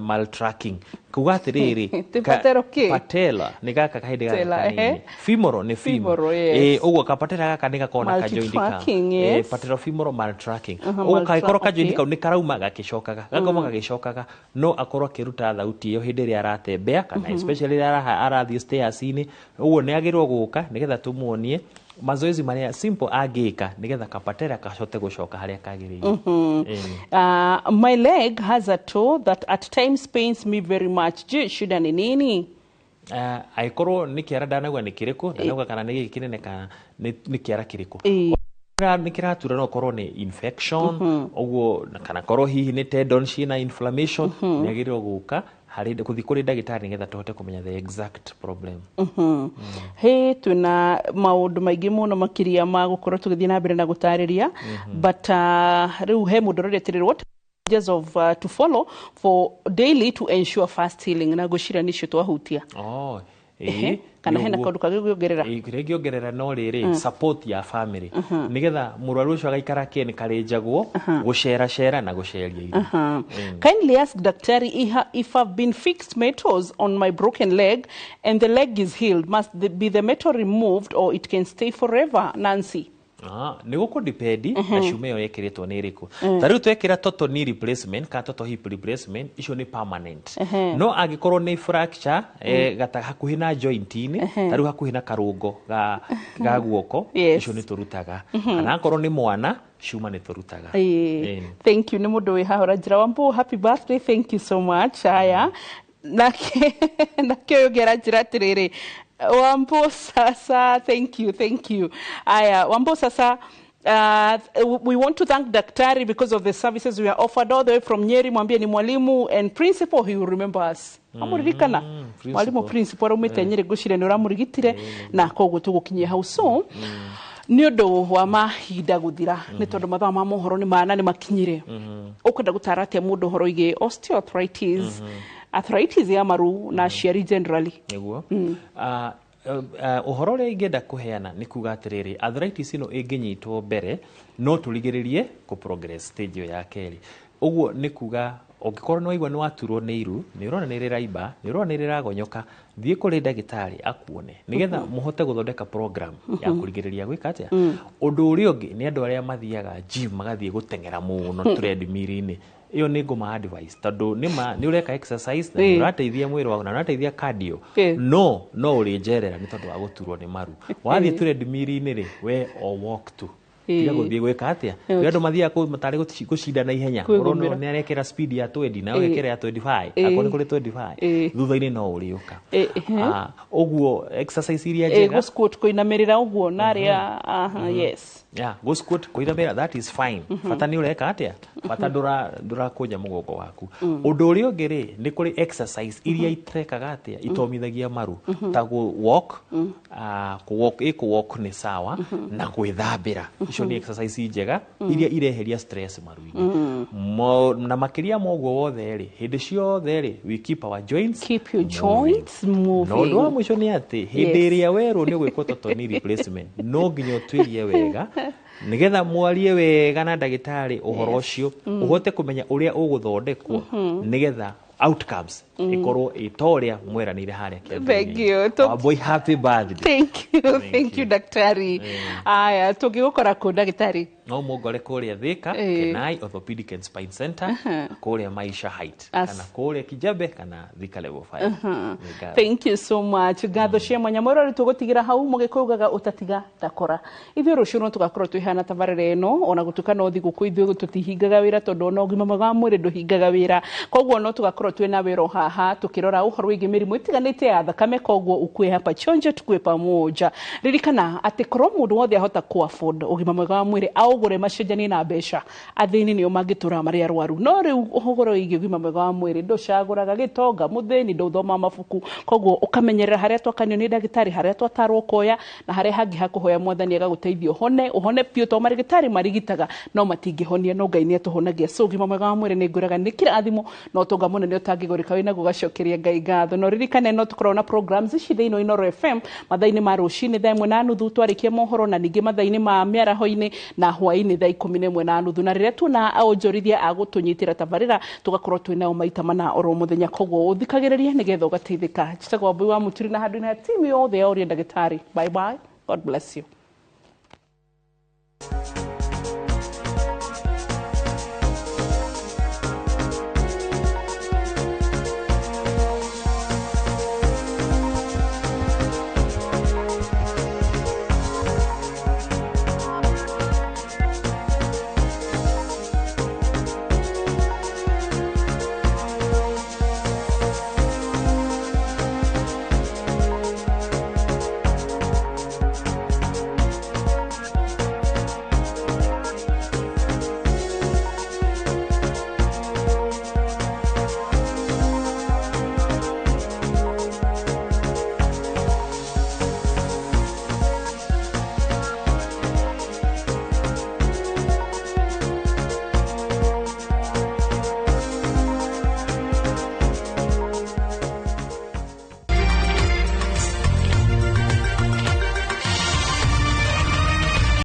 maltracking, kuga atĩrĩrĩ, Ti patero kĩ? Patella nĩ gaka kahĩndĩ gaka Patella, kanini. Femoral nĩ femur. Femoral, yes. Ũguo kapatella gaka nĩ gakoragwo na kajoint ka Maltracking, yes. Patellofemoral maltracking. Ũguo kangĩkorwo kajoint kau nĩ karauma gagĩcokaga, gakauma gagĩcokaga, no akorwo akĩruta thauti ĩyo hĩndĩ ĩrĩa aratembea kana especially rĩrĩa arathiĩ stairs-inĩ. Ũguo nĩ agĩrĩirwo gũka nĩgetha tũmuonie mazoezi marĩa simple angĩka nĩgetha kapatella kacote gũcoka harĩa kagĩrĩire. My leg has a toe that at times pains me very much. Je, shida ni nini? Angĩkorwo nĩ kĩara, ndanauga nĩ kĩrĩkũ, ndanauga kana nĩ gĩkĩ kĩnene kana nĩ kĩara kĩrĩkũ. Nĩ kĩratura, no korwo nĩ infection ũguo, kana korwo hihi nĩ tendon ciĩna inflammation, nĩ agĩrĩirwo gũka harĩ gũthiĩ kũrĩ ndagĩtarĩ nĩgetha tũhote kũmenya the exact problem. Hĩ, twĩna maũndũ maingĩ mũno makĩria ma gũkorwo tũgĩthiĩ na mbere na gũtarĩria, but rĩu he mũndũ ũroria atĩrĩrĩ, what procedures of to follow for daily to ensure fast healing? Na ngwĩciria nĩcio twahutia. Oh, Ehe, ĩĩ, kana hena nĩguo. kaũndũ kangĩ ũngĩongerera? Ĩĩ, kĩrĩa ingĩongerera no rĩrĩ, support ya family, nĩgetha mũrwaru ũcio agaikara akĩencouragagwo gũceracera na gũceria irio. Kindly ask Daktari if I've been fixed metals on my broken leg and the leg is healed, must be the metal removed or it can stay forever? Nancy. Ah, nĩ gũkũ depend na cuma ĩyo ĩkĩrĩtwo nĩ ĩrĩkũ. Ta rĩu twekĩra total knee replacement kana total hip replacement, icio nĩ permanent. No angĩkorwo nĩ fracture gata hakuhĩ na joint-inĩ, ta rĩu hakuhĩ na karũngo ga guoko, icio nĩ tũrutaga. Kana akorwo nĩ mwana, cuma nĩ tũrutaga. Ĩĩ. Ĩĩ. Thank you. Nĩ mũndũ wĩ haha ũranjĩra, "Wambu, happy birthday." Thank you so much. Aya, nake ũyũ ũngĩ aranjĩra atĩrĩrĩ, "Wambu sasa." Thank you, thank you. Aya, "Wambu sasa, we want to thank Daktari because of the services we are offered all the way from Nyeri. Mwambie ni mwalimu and principal, he will remember us." Amũririkana mwalimu principal araumĩte Nyeri, ngwĩciria nĩ ũramũrigitire na koguo tũgũkinyia hau. So nĩ ũndũ wa mahinda gũthira, nĩ tondũ mathaa ma mohoro nĩ mana nĩ makinyire, ũkwenda gũtara atĩa mũndũ ũhoro wĩgiĩ osteoarthritis, arthritis ya maru na aciari generally? Nĩguo. Ah, ũhoro ũrĩa ingĩenda kũheana nĩ kuga atĩrĩrĩ, arthritis ĩno ĩngĩnyitwo mbere no tũrigĩrĩrie kũ progress stage ĩyo ya kerĩ. Ũguo nĩ kuga ũngĩkorwo nĩ waigua nĩ waturwo nĩ iru, nĩ ũrona nĩ rĩraimba, nĩ ũrona nĩ rĩragonyoka, thiĩ kũrĩ ndagĩtarĩ akuone nĩgetha mũhote gũthondeka program ya kũrigĩrĩria gwĩka atĩa. Ũndũ ũrĩa ũngĩ nĩ andũ arĩa mathiaga gym, magathiĩ gũteng'era mũno treadmill-inĩ, ĩyo nĩ ngũma advice, tondũ nĩma nĩ ũreka exercise na nĩ ũrateithia mwĩrĩ waku na nĩ ũrateithia cardio, no ũrĩ njerera nĩ tondũ wa gũturwo nĩ maru. Wathiĩ treadmill-inĩ rĩ, we o walk tu, tiga gũthiĩ gwĩka atĩa. Kũrĩ andũ mathiaga kũu matarĩ gũcindana ihenya. Kwĩgũmĩra. Ũrona nĩ arekĩra speed ya 20 na ũgekĩra ya 25, akorwo nĩ kũrĩ 25, thutha-inĩ no ũrĩũka. Ah, ũguo exercise iria njega Gũ squat, kũinamĩrĩra ũguo narĩa, aha, yes. Yeah, go squat, kũinamĩrĩra, that is fine. Bata nĩ ũreka atĩa, bata ndũrakũnja mũgongo waku. Ũndũ ũrĩa ũngĩ rĩ, nĩ kũrĩ exercise iria itekaga atĩa, itomithagia maru, ta gũ walk, kũ walk, kũ walk nĩ sawa, na gwĩthambĩra. Icio nĩ exercise njega iria ireheria stress maru-inĩ. Na makĩria ma ũguo wothe rĩ, hĩndĩ ciothe rĩ, we keep our joints Keep your joints moving. Na ũndũ wa mũico nĩ atĩ hĩndĩ ĩrĩa werwo nĩ ũgwĩkwo total knee replacement, no nginya ũtuĩrie wega nĩgetha mwarie wega na ndagĩtarĩ ũhoro ũcio, ũhote kũmenya ũrĩa ũgũthondekwo, nĩgetha outcomes ĩkorwo ĩ ta ũrĩa mweranĩire harĩa Thank you. kĩambĩrĩria. Wambui, happy birthday. Thank you, thank you, daktari. Aya, tũngĩgũkora kũ, ndagĩtarĩ? No mũngore kũrĩa Thika, Kenai Orthopedic and Spine Center, kũrĩa Maisha Height, kana kũrĩa Kijabe, kana Thika Level 5. Nĩ ngatho. Thank you so much. Ngatho cia mwanya mwĩrori. Tũgũtigĩra hau, mũgĩkũyũ ugaga ũtatiga ndakora. Ithuĩ rũciũ no tũgakorwo twĩhana tabarĩra ĩno, ona gũtuĩka no thigũkũ, ithuĩ tũtihingaga wĩra, tondũ ona ũgima mwega wa mwĩrĩ ndũhingaga wĩra. Koguo no tũgakorwo twĩna wĩra o haha tũkĩrora ũhoro wĩgiĩ mĩrimũ ĩtiganĩte ya thakame. Koguo ukue hapa chonjo, tukue pamoja. Ririkana atĩ korwo mũndũ wothe ahota ku afford ũgima mwega wa mwĩrĩ, aũgũre macenjanie na mbeca, athĩni nĩo mangĩtũra marĩ arwaru. No rĩu ũhoro wĩgiĩ ũgima mwega wa mwĩrĩ ndũcagũraga gĩtonga, mũthĩni, ndũthoma mabuku. Koguo ũkamenyerera harĩa twakanio nĩ ndagĩtarĩ, harĩa twatarwo ũkoya, na harĩa hangĩ hakũhoya mwathani agagũteithia ũhone, ũhone biũ, tondũ marĩgĩtarĩ marigitaga no matingĩhonia, no Ngai nĩ atũhonagia. So ũgima mwega wa mwĩrĩ nĩ ngwĩraga nĩ kĩrathimo na ũtonga mũnene ũtangĩgũrĩka wĩnaguo, ũgacokeria Ngai ngatho. No ririkane no tũkoragwo na programs ici thĩinĩ wa Inooro FM mathaa-inĩ ma rũcinĩ 1:30 twarĩkia mohoro, na ningĩ mathaa-inĩ ma mĩaraho-inĩ na hwaĩ-inĩ 11:30, na rĩrĩa tuona onjorithia a gũtũnyitĩra tabarĩra tũgakorwo twĩ nao maita mana oro mũthenya. Koguo ũthikagĩrĩrie nĩgetha ũgateithĩka. Njĩtagwo Wambui wa Mũturi, na handũ-inĩ ha timu yothe ya Ũria Ndagĩtarĩ, bye bye, God bless you.